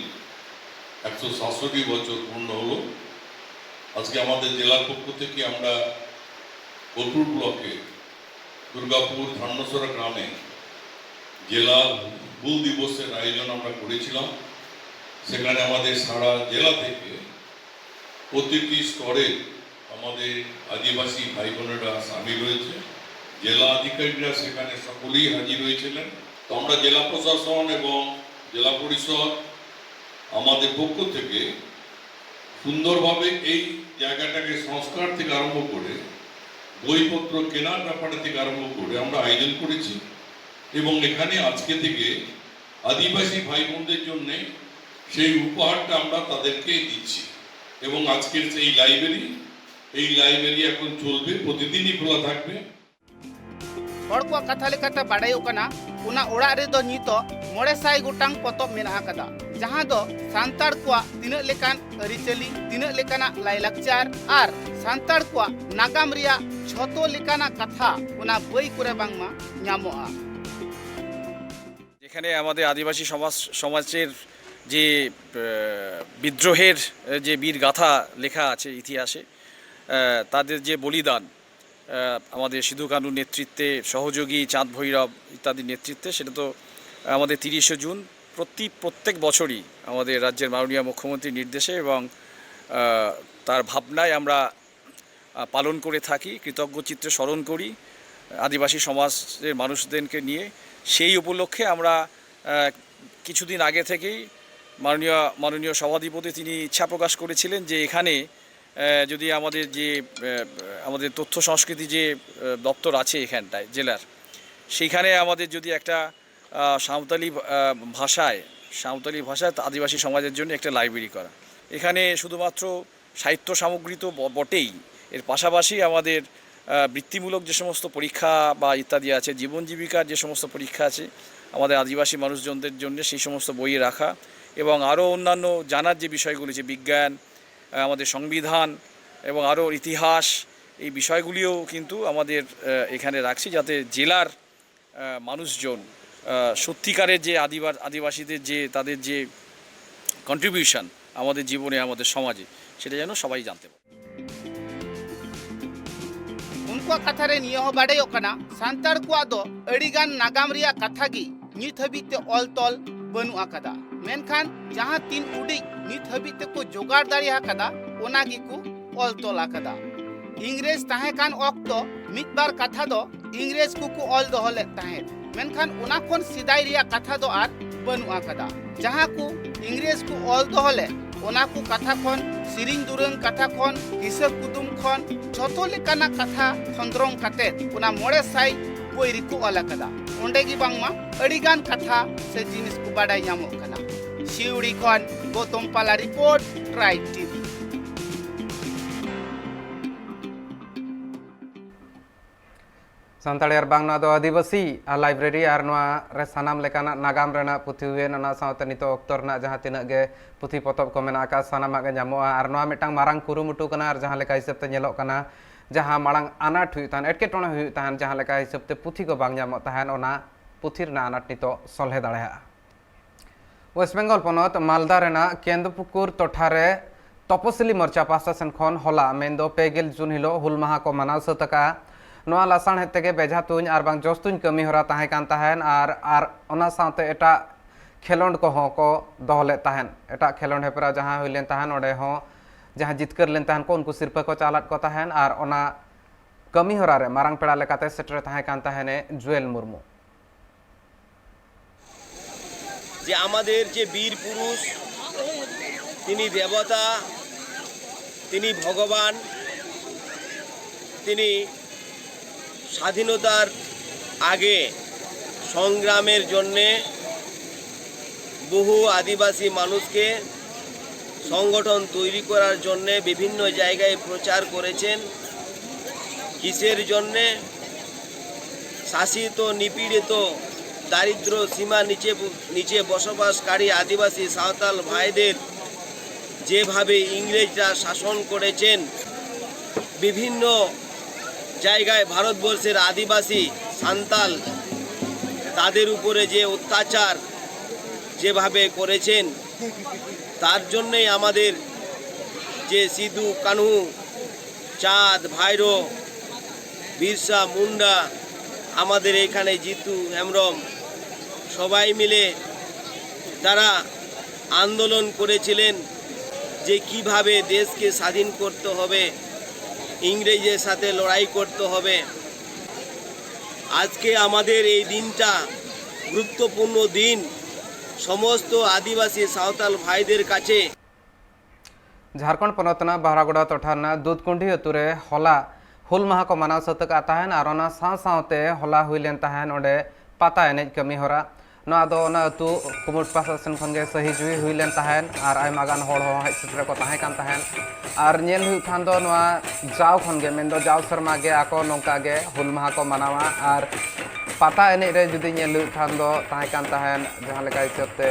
একশো সাতষট্টি বছর পূর্ণ হলো। আজকে আমাদের জেলার পক্ষ থেকে আমরা কতুর ব্লকে দুর্গাপুর ধান্যছড়া গ্রামে জেলা হুল দিবসের আয়োজন আমরা করেছিলাম। সেখানে আমাদের সারা জেলা থেকে প্রতিটি স্তরে আমাদের আদিবাসী ভাই বোনেরা সামিল হয়েছে। জেলা আধিকারিকরা সেখানে সকলেই হাজির হয়েছিলেন। তো আমরা জেলা প্রশাসন এবং জেলা পরিষদ আমাদের পক্ষ থেকে সুন্দরভাবে এই জায়গাটাকে সংস্কার থেকে আরম্ভ করে বইপত্র কেনার ব্যাপারে থেকে আরম্ভ করে আমরা আয়োজন করেছি এবং এখানে আজকে থেকে আদিবাসী ভাই বোনদের জন্য সেই উপহারটা আমরা তাদেরকে দিচ্ছি। এবং আজকের সেই লাইব্রেরি, এই লাইব্রেরি এখন চলবে, প্রতিদিনই খোলা থাকবে। ᱦᱚᱲ ᱠᱚᱣᱟᱜ ᱠᱟᱛᱷᱟ ᱞᱮᱠᱟᱛᱮ ᱵᱟᱰᱟᱭᱚᱜ ᱠᱟᱱᱟ, ᱚᱱᱟ ᱚᱲᱟᱜ ᱨᱮᱫᱚ ᱱᱤᱛᱚᱜ ᱢᱚᱬᱮ ᱥᱟᱭ ᱜᱚᱴᱟᱝ ᱯᱚᱛᱚᱵ ᱢᱮᱱᱟᱜ ᱟᱠᱟᱫᱟ, ᱡᱟᱦᱟᱸ ᱫᱚ ᱥᱟᱱᱛᱟᱲ ᱠᱚᱣᱟᱜ ᱛᱤᱱᱟᱹᱜ ᱞᱮᱠᱟᱱ ᱟᱹᱨᱤᱪᱟᱹᱞᱤ, ᱛᱤᱱᱟᱹᱜ ᱞᱮᱠᱟᱱᱟᱜ ᱞᱟᱭᱞᱟᱠᱪᱟᱨ ᱟᱨ ᱥᱟᱱᱛᱟᱲ ᱠᱚᱣᱟᱜ ᱱᱟᱜᱟᱢ ᱨᱮᱭᱟᱜ ᱡᱷᱚᱛᱚ ᱞᱮᱠᱟᱱᱟᱜ ᱠᱟᱛᱷᱟ ᱚᱱᱟ ᱵᱳᱭ ᱠᱚᱨᱮ ᱵᱟᱝᱢᱟ ᱧᱟᱢᱚᱜᱼᱟ᱾ যেখানে আমাদের আদিবাসী সমাজ সমাজের যে আহ, বিদ্রোহের যে বীর গাথা লেখা আছে ইতিহাসে, আহ, তাদের যে বলিদান, আহ, আমাদের সিধু কানুর নেতৃত্বে, সহযোগী চাঁদ ভৈরব ইত্যাদির নেতৃত্বে, সেটা তো আমাদের তিরিশে জুন প্রতি প্রত্যেক বছরই আমাদের রাজ্যের মাননীয় মুখ্যমন্ত্রীর নির্দেশে এবং আহ, তার ভাবনায় আমরা আহ, পালন করে থাকি, কৃতজ্ঞ চিত্তে স্মরণ করি আদিবাসী সমাজের মানুষদেরকে নিয়ে। সেই উপলক্ষে আমরা আহ, কিছুদিন আগে থেকেই মাননীয় মাননীয় সভাধিপতি তিনি ইচ্ছা প্রকাশ করেছিলেন যে এখানে আহ, যদি আমাদের যে আহ, আমাদের তথ্য সংস্কৃতি যে আহ, দপ্তর আছে এখানটায় জেলার, সেইখানে আমাদের যদি একটা আহ, সাঁওতালি আহ, ভাষায় সাঁওতালি ভাষায় আদিবাসী সমাজের জন্য একটা লাইব্রেরি করা। এখানে শুধুমাত্র সাহিত্য সামগ্রী তো ব- বটেই, এর পাশাপাশি আমাদের আহ, বৃত্তিমূলক যে সমস্ত পরীক্ষা বা ইত্যাদি আছে, জীবন জীবিকার যে সমস্ত পরীক্ষা আছে, আমাদের আদিবাসী মানুষজনদের জন্য সেই সমস্ত বই রাখা এবং আরও অন্যান্য জানার যে বিষয়গুলি, যে বিজ্ঞান, আহ, আমাদের সংবিধান এবং আরও ইতিহাস, এই বিষয়গুলিও কিন্তু আমাদের আহ, এখানে রাখছি, যাতে জেলার আহ, মানুষজন আহ, সত্যিকারের যে আদিবা আদিবাসীদের যে তাদের যে কন্ট্রিবিউশন আমাদের জীবনে, আমাদের সমাজে, সেটা যেন সবাই জানতে পারে। ᱩᱱᱠᱩᱣᱟᱜ ᱠᱟᱛᱷᱟ ᱨᱮ ᱱᱤᱭᱟᱹ ᱦᱚᱸ ᱵᱟᱰᱟᱭᱚᱜ ᱠᱟᱱᱟ, ᱥᱟᱱᱛᱟᱲ ᱠᱚᱣᱟᱜ ᱫᱚ ᱟᱹᱰᱤᱜᱟᱱ ᱱᱟᱜᱟᱢ ᱨᱮᱭᱟᱜ ᱠᱟᱛᱷᱟ ᱜᱮ ᱱᱤᱛ ᱦᱟᱹᱵᱤᱡ ᱛᱮ ᱚᱞ ᱛᱚᱞ ᱵᱟᱹᱱᱩᱜ ᱟᱠᱟᱫᱟ᱾ ᱢᱮᱱᱠᱷᱟᱱ ᱡᱟᱦᱟᱸ ᱛᱤᱱ ᱩᱰᱤᱡ ᱱᱤᱛ ᱦᱟᱹᱵᱤᱡ ᱛᱮᱠᱚ ᱡᱚᱜᱟᱲ ᱫᱟᱲᱮ ᱟᱠᱟᱫᱟ, ᱚᱱᱟ ᱜᱮᱠᱚ ᱚᱞ ᱛᱚᱞ ᱟᱠᱟᱫᱟ᱾ ᱤᱝᱨᱮᱡᱽ ᱛᱟᱦᱮᱸ ᱠᱟᱱ ᱚᱠᱛᱚ ᱢᱤᱫ ᱵᱟᱨ ᱠᱟᱛᱷᱟ ᱫᱚ ᱤᱝᱨᱮᱡᱽ ᱠᱚᱠᱚ ᱚᱞ ᱫᱚᱦᱚ ᱞᱮᱫ ᱛᱟᱦᱮᱸᱫ, ᱢᱮᱱᱠᱷᱟᱱ ᱚᱱᱟ ᱠᱷᱚᱱ ᱥᱮᱫᱟᱭ ᱨᱮᱭᱟᱜ ᱠᱟᱛᱷᱟ ᱫᱚ ᱟᱨ ᱵᱟᱹᱱᱩᱜ ᱟᱠᱟᱫᱟ᱾ ᱡᱟᱦᱟᱸ ᱠᱚ ᱤᱝᱨᱮᱡᱽ ᱠᱚ ᱚᱞ ᱫᱚᱦᱚ ᱞᱮᱫ, ᱚᱱᱟ ᱠᱚ ᱠᱟᱛᱷᱟ ᱠᱷᱚᱱ, ᱥᱮᱨᱮᱧ ᱫᱩᱨᱟᱹᱝ ᱠᱟᱛᱷᱟ ᱠᱷᱚᱱ, ᱠᱤᱥᱟᱹ ᱠᱩᱫᱩᱢ ᱠᱷᱚᱱ, ᱡᱷᱚᱛᱚ ᱞᱮᱠᱟᱱᱟᱜ ᱠᱟᱛᱷᱟ ᱠᱷᱚᱸᱫᱽᱨᱚᱝ ᱠᱟᱛᱮ ᱚᱱᱟ ᱢᱚᱬᱮ ᱥᱟᱭ ᱵᱳᱭ ᱨᱮᱠᱚ ᱚᱞ ᱟᱠᱟᱫᱟ᱾ ᱚᱸᱰᱮ ᱜᱮ ᱵᱟᱝᱢᱟ ᱟᱹᱰᱤᱜᱟᱱ ᱠᱟᱛᱷᱟ ᱥᱮ ᱡᱤᱱᱤᱥ ᱠᱚ ᱵᱟᱰᱟᱭ ᱧᱟᱢᱚᱜ ᱠᱟᱱᱟ᱾ ᱥᱤᱣᱲᱤ ᱠᱷᱚᱱ ᱜᱳᱛᱚᱢ ᱯᱟᱞᱟ ᱨᱤᱯᱳᱨᱴ, ᱴᱨᱟᱭᱤᱵᱽ ᱴᱤᱵᱷᱤ᱾ ᱥᱟᱱᱛᱟᱲᱤ ᱟᱨ ᱵᱟᱝ, ᱱᱚᱣᱟ ᱫᱚ ᱟᱹᱫᱤᱵᱟᱹᱥᱤ ᱟᱨ ᱞᱟᱭᱵᱨᱮᱨᱤ ᱟᱨ ᱱᱚᱣᱟ ᱨᱮ ᱥᱟᱱᱟᱢ ᱞᱮᱠᱟᱱᱟᱜ ᱱᱟᱜᱟᱢ ᱨᱮᱱᱟᱜ ᱯᱩᱛᱷᱤ ᱦᱩᱭᱮᱱ, ᱚᱱᱟ ᱥᱟᱶᱛᱮ ᱱᱤᱛᱚᱜ ᱚᱠᱛᱚ ᱨᱮᱱᱟᱜ ᱡᱟᱦᱟᱸ ᱛᱤᱱᱟᱹᱜ ᱜᱮ ᱯᱩᱛᱷᱤ ᱯᱚᱛᱚᱵ ᱠᱚ ᱢᱮᱱᱟᱜ ᱟᱠᱟᱫ, ᱥᱟᱱᱟᱢᱟᱜ ᱜᱮ ᱧᱟᱢᱚᱜᱼᱟ᱾ ᱟᱨ ᱱᱚᱣᱟ ᱢᱤᱫᱴᱟᱝ ᱢᱟᱨᱟᱝ ᱠᱩᱨᱩᱢᱩᱴᱩ ᱠᱟᱱᱟ᱾ ᱟᱨ ᱡᱟᱦᱟᱸ ᱞᱮᱠᱟ ᱦᱤᱥᱟᱹᱵ ᱛᱮ ᱧᱮᱞᱚᱜ ᱠᱟᱱᱟ, ᱡᱟᱦᱟᱸ ᱢᱟᱲᱟᱝ ᱟᱱᱟᱴ ᱦᱩᱭᱩᱜ ᱛᱟᱦᱮᱸᱫ, ᱮᱴᱠᱮᱴᱚᱬᱮ ᱦᱩᱭᱩᱜ ᱛᱟᱦᱮᱸᱫ, ᱡᱟᱦᱟᱸ ᱞᱮᱠᱟ ᱦᱤᱥᱟᱹᱵ ᱛᱮ ᱯᱩᱛᱷᱤ ᱠᱚ ᱵᱟᱝ ᱧᱟᱢᱚᱜ ᱛᱟᱦᱮᱸᱫ, ᱚᱱᱟ ᱯᱩᱛᱷᱤ ᱨᱮᱱᱟᱜ ᱟᱱᱟᱴ ᱱᱤᱛᱚᱜ ᱥᱚᱞᱦᱮ ᱫᱟᱲᱮᱭᱟᱜᱼᱟ᱾ ᱳᱭᱮᱥᱴ ᱵᱮᱝᱜᱚᱞ ᱯᱚᱱᱚᱛ ᱢᱟᱞᱫᱟ ᱨᱮᱱᱟᱜ ᱠᱮᱸᱫᱽᱯᱩᱠᱩᱨ ᱴᱚᱴᱷᱟ ᱨᱮ ᱛᱚᱯᱚᱥᱤᱞᱤ ᱢᱳᱨᱪᱟ ᱯᱟᱦᱴᱟ ᱥᱮᱱ ᱠᱷᱚᱱ ᱦᱚᱞᱟ, ᱢᱮᱱᱫᱚ ᱯᱮ ᱜᱮᱞ ᱡᱩᱱ ᱦᱤᱞᱳᱜ ᱦᱩᱞ ᱢᱟᱦᱟ ᱠᱚ ᱢᱟᱱᱟᱣ ᱥᱟᱹᱛ ᱟᱠᱟᱫᱼᱟ᱾ ᱱᱚᱣᱟ ᱞᱟᱥᱟᱲᱦᱮᱫ ᱛᱮᱜᱮ ᱵᱮᱡᱷᱟ ᱛᱩᱧ ᱟᱨ ᱵᱟᱝ ᱡᱚᱥ ᱛᱩᱧ ᱠᱟᱹᱢᱤ ᱦᱚᱨᱟ ᱛᱟᱦᱮᱸ ᱠᱟᱱ ᱛᱟᱦᱮᱸᱱ ᱟᱨ, ᱟᱨ ᱚᱱᱟ ᱥᱟᱶᱛᱮ ᱮᱴᱟᱜ ᱠᱷᱮᱞᱳᱰ ᱠᱚᱦᱚᱸ ᱠᱚ ᱫᱚᱦᱚ ᱞᱮᱫ ᱛᱟᱦᱮᱸᱱ᱾ ᱮᱴᱟᱜ ᱠᱷᱮᱞᱳᱰ ᱦᱮᱯᱨᱟᱣ ᱡᱟᱦᱟᱸ ᱦᱩᱭ ᱞᱮᱱ ᱛᱟᱦᱮᱸᱱ, ᱚᱸᱰᱮ ᱦᱚᱸ ᱡᱟᱦᱟᱸ ᱡᱤᱛᱠᱟᱹᱨ ᱞᱮᱱ ᱛᱟᱦᱮᱸᱱ ᱠᱚ, ᱩᱱᱠᱩ ᱥᱤᱨᱯᱟᱹ ᱠᱚ ᱪᱟᱞᱟᱫ ᱠᱚ ᱛᱟᱦᱮᱸᱱ᱾ ᱟᱨ ᱚᱱᱟ ᱠᱟᱹᱢᱤ ᱦᱚᱨᱟ ᱨᱮ ᱢᱟᱨᱟᱝ ᱯᱮᱲᱟ ᱞᱮᱠᱟᱛᱮ ᱥᱮᱴᱮᱨ ᱛᱟᱦᱮᱸ ᱠᱟᱱ ᱛᱟᱦᱮᱸᱱᱮ ᱡᱩᱭᱮᱞ ᱢᱩᱨᱢᱩ᱾ যে আমাদের যে বীর পুরুষ, তিনি দেবতা, তিনি ভগবান, তিনি স্বাধীনতার আগে সংগ্রামের জন্যে বহু আদিবাসী মানুষকে সংগঠন তৈরি করার জন্যে বিভিন্ন জায়গায় প্রচার করেছেন। কিসের জন্যে? শাসিত, নিপীড়িত, দারিদ্র সীমা নিচে, নিচে বসবাসকারী আদিবাসী সাঁওতাল ভাইদের যেভাবে ইংরেজরা শাসন করেছেন, বিভিন্ন জায়গায় ভারতবর্ষের আদিবাসী সান্তাল তাদের উপরে যে অত্যাচার যেভাবে করেছেন, তার জন্যই আমাদের যে সিধু, কানহু, চাঁদ, ভাইরো, বিরসা মুন্ডা, আমাদের এখানে জিতু হেমব্রম, সবাই মিলে তারা আন্দোলন করেছিলেন যে কিভাবে দেশকে স্বাধীন করতে হবে, ইংরেজের সাথে লড়াই করতে হবে। আজকে আমাদের এই দিনটা গুরুত্বপূর্ণ দিন সমস্ত আদিবাসী সাঁওতাল ভাইদের কাছে। ᱡᱷᱟᱨᱠᱷᱚᱸᱰ ᱯᱚᱱᱚᱛ ᱨᱮᱱᱟᱜ ᱵᱟᱦᱨᱟᱜᱩᱲᱟ ᱴᱚᱴᱷᱟ ᱨᱮᱱᱟᱜ ᱫᱩᱫᱷᱠᱩᱱᱰᱤ ᱟᱹᱛᱩ ᱨᱮ ᱦᱚᱞᱟ ᱦᱩᱞ ᱢᱟᱦᱟ ᱠᱚ ᱢᱟᱱᱟᱣ ᱥᱟᱹᱛ ᱟᱠᱟᱫ ᱛᱟᱦᱮᱱ ᱟᱨ ᱚᱱᱟ ᱥᱟᱶ ᱥᱟᱶᱛᱮ ᱦᱚᱞᱟ ᱦᱩᱭ ᱞᱮᱱ ᱛᱟᱦᱮᱱ ᱚᱸᱰᱮ ᱯᱟᱛᱟ ᱮᱱᱮᱡ ᱠᱟᱹᱢᱤ ᱦᱚᱨᱟ᱾ ᱱᱚᱣᱟ ᱫᱚ ᱚᱱᱟ ᱟᱹᱛᱩ ᱠᱩᱢᱩᱴ ᱯᱨᱚᱥᱟᱥᱚᱱ ᱠᱷᱚᱱ ᱜᱮ ᱥᱟᱹᱦᱤ ᱡᱩᱦᱤ ᱦᱩᱭ ᱞᱮᱱ ᱛᱟᱦᱮᱱ ᱟᱨ ᱟᱭᱢᱟ ᱜᱟᱱ ᱦᱚᱲ ᱦᱚᱸ ᱦᱮᱡ ᱥᱮᱴᱮᱨ ᱠᱚ ᱛᱟᱦᱮᱸ ᱠᱟᱱ ᱛᱟᱦᱮᱱ᱾ ᱟᱨ ᱧᱮᱞ ᱦᱩᱭᱩᱜ ᱠᱷᱟᱱ ᱫᱚ ᱱᱚᱣᱟ ᱡᱟᱣ ᱠᱷᱚᱱ ᱜᱮ, ᱢᱮᱱᱫᱚ ᱡᱟᱣ ᱥᱮᱨᱢᱟ ᱜᱮ ᱟᱠᱚ ᱱᱚᱝᱠᱟ ᱜᱮ ᱦᱩᱞ ᱢᱟᱦᱟ ᱠᱚ ᱢᱟᱱᱟᱣᱟ ᱟᱨ ᱯᱟᱛᱟ ᱮᱱᱮᱡ ᱨᱮ ᱡᱩᱫᱤ ᱧᱮᱞ ᱦᱩᱭᱩᱜ ᱠᱷᱟᱱ ᱫᱚ ᱛᱟᱦᱮᱸ ᱠᱟᱱ ᱛᱟᱦᱮᱱ ᱡᱟᱦᱟᱸ ᱞᱮᱠᱟ ᱦᱤᱥᱟᱹᱵ ᱛᱮ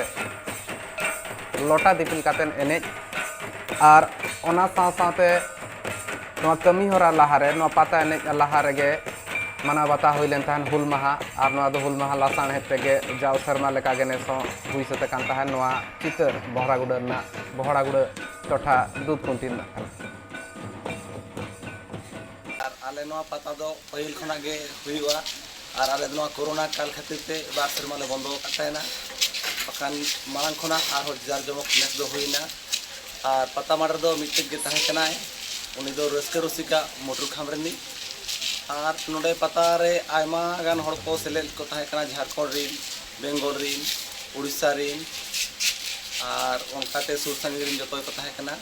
ᱞᱚᱴᱟ ᱫᱤᱯᱤᱞ ᱠᱟᱛᱮᱱ ᱮᱱᱮᱡ ᱟᱨ ᱚᱱᱟ ᱥᱟᱶ ᱥᱟᱶᱛᱮ ᱱᱚᱣᱟ ᱠᱟᱹᱢᱤ ᱦᱚᱨᱟ ᱞᱟᱦᱟᱨᱮ, ᱱᱚᱣᱟ ᱯᱟᱛᱟ ᱮᱱᱮᱡ ᱞᱟᱦᱟ ᱨᱮᱜᱮ ᱢᱟᱱᱟᱣ ᱵᱟᱛᱟᱣ ᱦᱩᱭ ᱞᱮᱱ ᱛᱟᱦᱮᱱ ᱦᱩᱞ ᱢᱟᱦᱟ᱾ ᱟᱨ ᱱᱚᱣᱟ ᱫᱚ ᱦᱩᱞ ᱢᱟᱦᱟ ᱞᱟᱥᱟᱲᱦᱮᱫ ᱛᱮᱜᱮ ᱡᱟᱣ ᱥᱮᱨᱢᱟ ᱞᱮᱠᱟᱜᱮ ᱱᱮᱥ ᱦᱚᱸ ᱦᱩᱭ ᱥᱟᱹᱛ ᱟᱠᱟᱱ ᱛᱟᱦᱮᱱ᱾ ᱱᱚᱣᱟ ᱪᱤᱛᱟᱹᱨ ᱵᱚᱦᱲᱟᱜᱩᱲᱟᱹ ᱨᱮᱱᱟᱜ, ᱵᱚᱦᱲᱟᱜᱩᱲᱟᱹ ᱴᱚᱴᱷᱟ ᱫᱩᱫᱷᱠᱩᱱᱰᱤ ᱨᱮᱱᱟᱜ ᱠᱟᱱᱟ᱾ ᱟᱨ ᱟᱞᱮ ᱱᱚᱣᱟ ᱯᱟᱛᱟ ᱫᱚ ᱯᱟᱹᱦᱤᱞ ᱠᱷᱚᱱᱟᱜ ᱜᱮ ᱦᱩᱭᱩᱜᱼᱟ᱾ ᱟᱨ ᱟᱞᱮ ᱫᱚ ᱱᱚᱣᱟ ᱠᱳᱨᱳᱱᱟ ᱠᱟᱞ ᱠᱷᱟᱹᱛᱤᱨ ᱛᱮ ᱵᱟᱨ ᱥᱮᱨᱢᱟ ᱞᱮ ᱵᱚᱱᱫᱚ ᱟᱠᱟᱫ ᱛᱟᱦᱮᱱᱟ, ᱵᱟᱠᱷᱟᱱ ᱢᱟᱲᱟᱝ ᱠᱷᱚᱱᱟᱜ ᱟᱨᱦᱚᱸ ᱡᱟᱨ ᱡᱚᱢᱚᱠ ᱱᱮᱥ ᱫᱚ ᱦᱩᱭᱱᱟ᱾ ᱟᱨ ᱯᱟᱛᱟ ᱢᱟᱲᱮ ᱨᱮᱫᱚ ᱢᱤᱫᱴᱮᱡ ᱜᱮ ᱛᱟᱦᱮᱸ ᱠᱟᱱᱟᱭ, ᱩᱱᱤ ᱫᱚ ᱨᱟᱹᱥᱠᱟᱹ ᱨᱩᱥᱤᱠᱟ ᱢᱚᱴᱩ ᱠᱷᱟᱢ ᱨᱤᱱᱤᱡ᱾ ᱟᱨ ᱱᱚᱰᱮ ᱯᱟᱛᱟ ᱨᱮ ᱟᱭᱢᱟ ᱜᱟᱱ ᱦᱚᱲ ᱠᱚ ᱥᱮᱞᱮᱫ ᱠᱚ ᱛᱟᱦᱮᱸ ᱠᱟᱱᱟ, ᱡᱷᱟᱲᱠᱷᱚᱸᱰ ᱨᱤᱱ, ᱵᱮᱝᱜᱚᱞ ᱨᱤᱱ, ᱩᱲᱤᱥᱥᱟ ᱨᱤᱱ, ᱟᱨ ᱚᱱᱠᱟᱛᱮ ᱥᱩᱨ ᱥᱟᱺᱜᱤᱧ ᱨᱤᱱ ᱡᱚᱛᱚ ᱜᱮᱠᱚ ᱛᱟᱦᱮᱸ ᱠᱟᱱᱟ᱾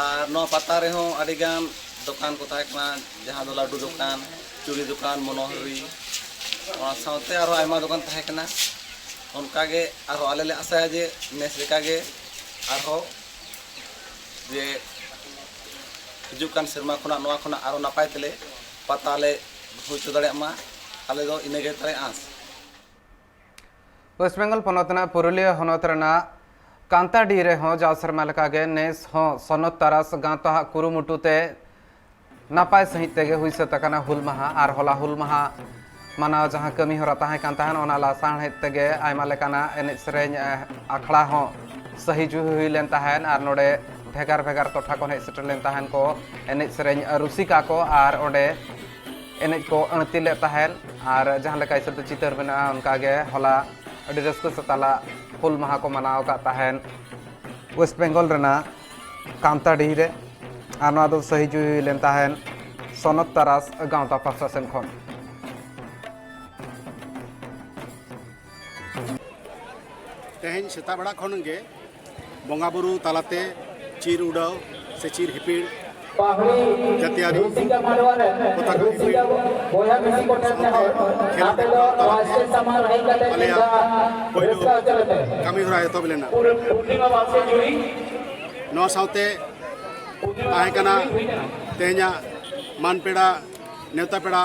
ᱟᱨ ᱱᱚᱣᱟ ᱯᱟᱛᱟ ᱨᱮᱦᱚᱸ ᱟᱹᱰᱤ ᱜᱟᱱ ᱫᱚᱠᱟᱱ ᱠᱚ ᱛᱟᱦᱮᱸ ᱠᱟᱱᱟ, ᱡᱟᱦᱟᱸ ᱫᱚ ᱞᱟᱹᱰᱩ ᱫᱚᱠᱟᱱ, ᱪᱩᱲᱤ ᱫᱚᱠᱟᱱ, ᱢᱚᱱᱳᱦᱚᱨᱤ, ᱚᱱᱟ ᱥᱟᱶᱛᱮ ᱟᱨᱦᱚᱸ ᱟᱭᱢᱟ ᱫᱚᱠᱟᱱ ᱛᱟᱦᱮᱸ ᱠᱟᱱᱟ᱾ ᱚᱱᱠᱟᱜᱮ ᱟᱨᱦᱚᱸ ᱟᱞᱮ ᱞᱮ ᱟᱥᱟᱭᱟ ᱡᱮ ᱱᱮᱥ ᱞᱮᱠᱟᱜᱮ ᱟᱨᱦᱚᱸ ᱡᱮ ᱦᱤᱡᱩᱜ ᱠᱟᱱ ᱥᱮᱨᱢᱟ ᱠᱷᱚᱱᱟᱜ ᱱᱚᱣᱟ ᱠᱷᱚᱱᱟᱜ ᱟᱨᱦᱚᱸ ᱱᱟᱯᱟᱭ ᱛᱮᱞᱮ ᱯᱟᱛᱟ ᱞᱮ ᱦᱩᱭ ᱦᱚᱪᱚ ᱫᱟᱲᱮᱭᱟᱜ ᱢᱟ᱾ ᱟᱞᱮ ᱫᱚ ᱤᱱᱟᱹᱜᱮ ᱛᱟᱞᱮ ᱟᱸᱥ᱾ ᱳᱭᱮᱥᱴ ᱵᱮᱝᱜᱚᱞ ᱯᱚᱱᱚᱛ ᱨᱮᱱᱟᱜ ᱯᱩᱨᱩᱞᱤᱭᱟᱹ ᱦᱚᱱᱚᱛ ᱨᱮᱱᱟᱜ ᱠᱟᱱᱛᱟᱰᱤ ᱨᱮᱦᱚᱸ ᱡᱟᱣ ᱥᱮᱨᱢᱟ ᱞᱮᱠᱟᱜᱮ ᱱᱮᱥ ᱦᱚᱸ ᱥᱚᱱᱚᱛ ᱛᱟᱨᱟᱥ ᱜᱟᱶᱛᱟᱣᱟᱜ ᱠᱩᱨᱩᱢᱩᱴᱩ ᱛᱮ ᱱᱟᱯᱟᱭ ᱥᱟᱺᱦᱤᱡ ᱛᱮᱜᱮ ᱦᱩᱭ ᱥᱟᱹᱛ ᱟᱠᱟᱱᱟ ᱦᱩᱞ ᱢᱟᱦᱟ᱾ ᱟᱨ ᱦᱚᱞᱟ ᱦᱩᱞ ᱢᱟᱦᱟ ᱢᱟᱱᱟᱣ ᱡᱟᱦᱟᱸ ᱠᱟᱹᱢᱤ ᱦᱚᱨᱟ ᱛᱟᱦᱮᱸ ᱠᱟᱱ ᱛᱟᱦᱮᱸᱱ, ᱚᱱᱟ ᱞᱟᱥᱟᱲᱦᱮᱫ ᱛᱮᱜᱮ ᱟᱭᱢᱟ ᱞᱮᱠᱟᱱᱟᱜ ᱮᱱᱮᱡ ᱥᱮᱨᱮᱧ, ᱮ, ᱟᱠᱷᱲᱟ ᱦᱚᱸ ᱥᱟᱹᱦᱤ ᱡᱩᱦᱤ ᱦᱩᱭ ᱞᱮᱱ ᱛᱟᱦᱮᱸᱱ᱾ ᱟᱨ ᱱᱚᱰᱮ ᱵᱷᱮᱜᱟᱨ ᱵᱷᱮᱜᱟᱨ ᱴᱚᱴᱷᱟ ᱠᱷᱚᱱ ᱦᱮᱡ ᱥᱮᱴᱮᱨ ᱞᱮᱱ ᱛᱟᱦᱮᱸᱱ ᱠᱚ ᱮᱱᱮᱡ ᱥᱮᱨᱮᱧ ᱨᱩᱥᱤᱠᱟ ᱠᱚ, ᱟᱨ ᱚᱸᱰᱮ ᱮᱱᱮᱡ ᱠᱚ ᱟᱹᱲᱛᱤ ᱞᱮᱫ ᱛᱟᱦᱮᱸᱱ᱾ ᱟᱨ ᱡᱟᱦᱟᱸ ᱞᱮᱠᱟ ᱦᱤᱥᱟᱹᱵ ᱛᱮ ᱪᱤᱛᱟᱹᱨ ᱢᱮᱱᱟᱜᱼᱟ, ᱚᱱᱠᱟ ᱜᱮ ᱦᱚᱞᱟ ᱟᱹᱰᱤ ᱨᱟᱹᱥᱠᱟᱹ ᱥᱟᱛᱟᱞᱟᱜ ᱦᱩᱞ ᱢᱟᱦᱟ ᱠᱚ ᱢᱟᱱᱟᱣ ᱟᱠᱟᱫ ᱛᱟᱦᱮᱱ ᱳᱭᱮᱥᱴ ᱵᱮᱝᱜᱚᱞ ᱨᱮᱱᱟᱜ ᱠᱟᱱᱛᱟᱰᱤᱦᱤ ᱨᱮ, ᱟᱨ ᱱᱚᱣᱟ ᱫᱚ ᱥᱟᱹᱦᱤ ᱡᱩᱦᱤ ᱦᱩᱭ ᱞᱮᱱ ᱛᱟᱦᱮᱱ ᱥᱚᱱᱚᱛ ᱛᱟᱨᱟᱥ ᱜᱟᱶᱛᱟ ᱯᱟᱦᱴᱟ ᱥᱮᱱ ᱠᱷᱚᱱ᱾ ᱛᱮᱦᱮᱧ ᱥᱮᱛᱟᱜ ᱵᱮᱲᱟ ᱠᱷᱚᱱ ᱜᱮ ᱵᱚᱸᱜᱟ ᱵᱩᱨᱩ ᱛᱟᱞᱟᱛᱮ ᱪᱤᱨ ᱩᱰᱟᱹᱣ ᱥᱮ ᱪᱤᱨ ᱦᱤᱯᱤᱲ, ᱡᱟᱹᱛᱤᱭᱟᱹᱨᱤ ᱯᱚᱛᱟᱠᱟ ᱦᱤᱯᱤᱲ, ᱥᱟᱶᱛᱮ ᱠᱷᱮᱞᱳᱰ ᱦᱮᱯᱨᱟᱣ ᱛᱟᱞᱟᱛᱮ ᱟᱞᱮᱭᱟᱜ ᱯᱳᱭᱞᱳ ᱠᱟᱹᱢᱤ ᱦᱚᱨᱟ ᱮᱛᱚᱦᱚᱵ ᱞᱮᱱᱟ᱾ ᱱᱚᱣᱟ ᱥᱟᱶᱛᱮ ᱛᱟᱦᱮᱸ ᱠᱟᱱᱟ ᱛᱮᱦᱮᱧᱟᱜ ᱢᱟᱱ ᱯᱮᱲᱟ, ᱱᱮᱣᱛᱟ ᱯᱮᱲᱟ,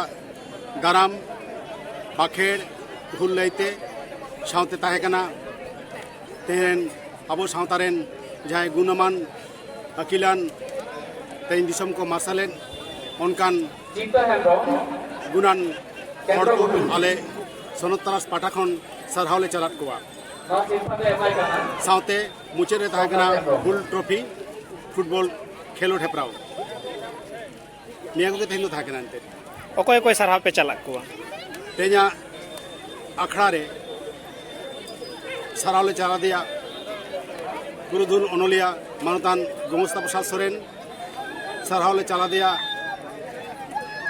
ᱫᱟᱨᱟᱢ, ᱵᱟᱠᱷᱮᱲ, ᱦᱩᱞ ᱞᱟᱹᱭᱛᱮ᱾ ᱥᱟᱶᱛᱮ ᱛᱟᱦᱮᱸ ᱠᱟᱱᱟ ᱛᱮᱦᱮᱧ ᱟᱵᱚ ᱥᱟᱶᱛᱟ ᱨᱮᱱ ᱡᱟᱦᱟᱸᱭ ᱜᱩᱱᱚᱢᱟᱱ, ᱟᱹᱠᱤᱞᱟᱱ, ᱛᱮᱦᱮᱧ ᱫᱤᱥᱚᱢ ᱠᱚ ᱢᱟᱨᱥᱟᱞᱮᱫ ᱚᱱᱠᱟᱱ ᱜᱩᱱᱟᱱ ᱦᱚᱲ ᱠᱚ ᱟᱞᱮ ᱥᱚᱱᱚᱛ ᱛᱟᱨᱟᱥ ᱯᱟᱦᱴᱟ ᱠᱷᱚᱱ ᱥᱟᱨᱦᱟᱣ ᱞᱮ ᱪᱟᱞᱟᱫ ᱠᱚᱣᱟ᱾ ᱥᱟᱶᱛᱮ ᱢᱩᱪᱟᱹᱫ ᱨᱮ ᱛᱟᱦᱮᱸ ᱠᱟᱱᱟ ᱦᱩᱞ ᱴᱨᱚᱯᱷᱤ ᱯᱷᱩᱴᱵᱚᱞ ᱠᱷᱮᱞᱳᱰ ᱦᱮᱯᱨᱟᱣ᱾ ᱱᱤᱭᱟᱹ ᱠᱚᱜᱮ ᱛᱮᱦᱮᱧ ᱫᱚ ᱛᱟᱦᱮᱸ ᱠᱟᱱᱟ ᱮᱱᱛᱮᱫ᱾ ᱚᱠᱚᱭ ᱚᱠᱚᱭ ᱥᱟᱨᱦᱟᱣ ᱯᱮ ᱪᱟᱞᱟᱜ ᱠᱚᱣᱟ? ᱛᱮᱦᱮᱧᱟᱜ ᱟᱠᱷᱲᱟ ᱨᱮ ᱥᱟᱨᱦᱟᱣ ᱞᱮ ᱪᱟᱞᱟᱫᱮᱭᱟ ᱯᱩᱨᱩᱫᱷᱩᱞ ᱚᱱᱚᱞᱤᱭᱟᱹ ᱢᱟᱱᱚᱛᱟᱱ ᱜᱳᱢᱚᱥᱛᱟ ᱯᱨᱚᱥᱟᱫᱽ ᱥᱚᱨᱮᱱ, ᱥᱟᱨᱦᱟᱣ ᱞᱮ ᱪᱟᱞᱟᱫᱮᱭᱟ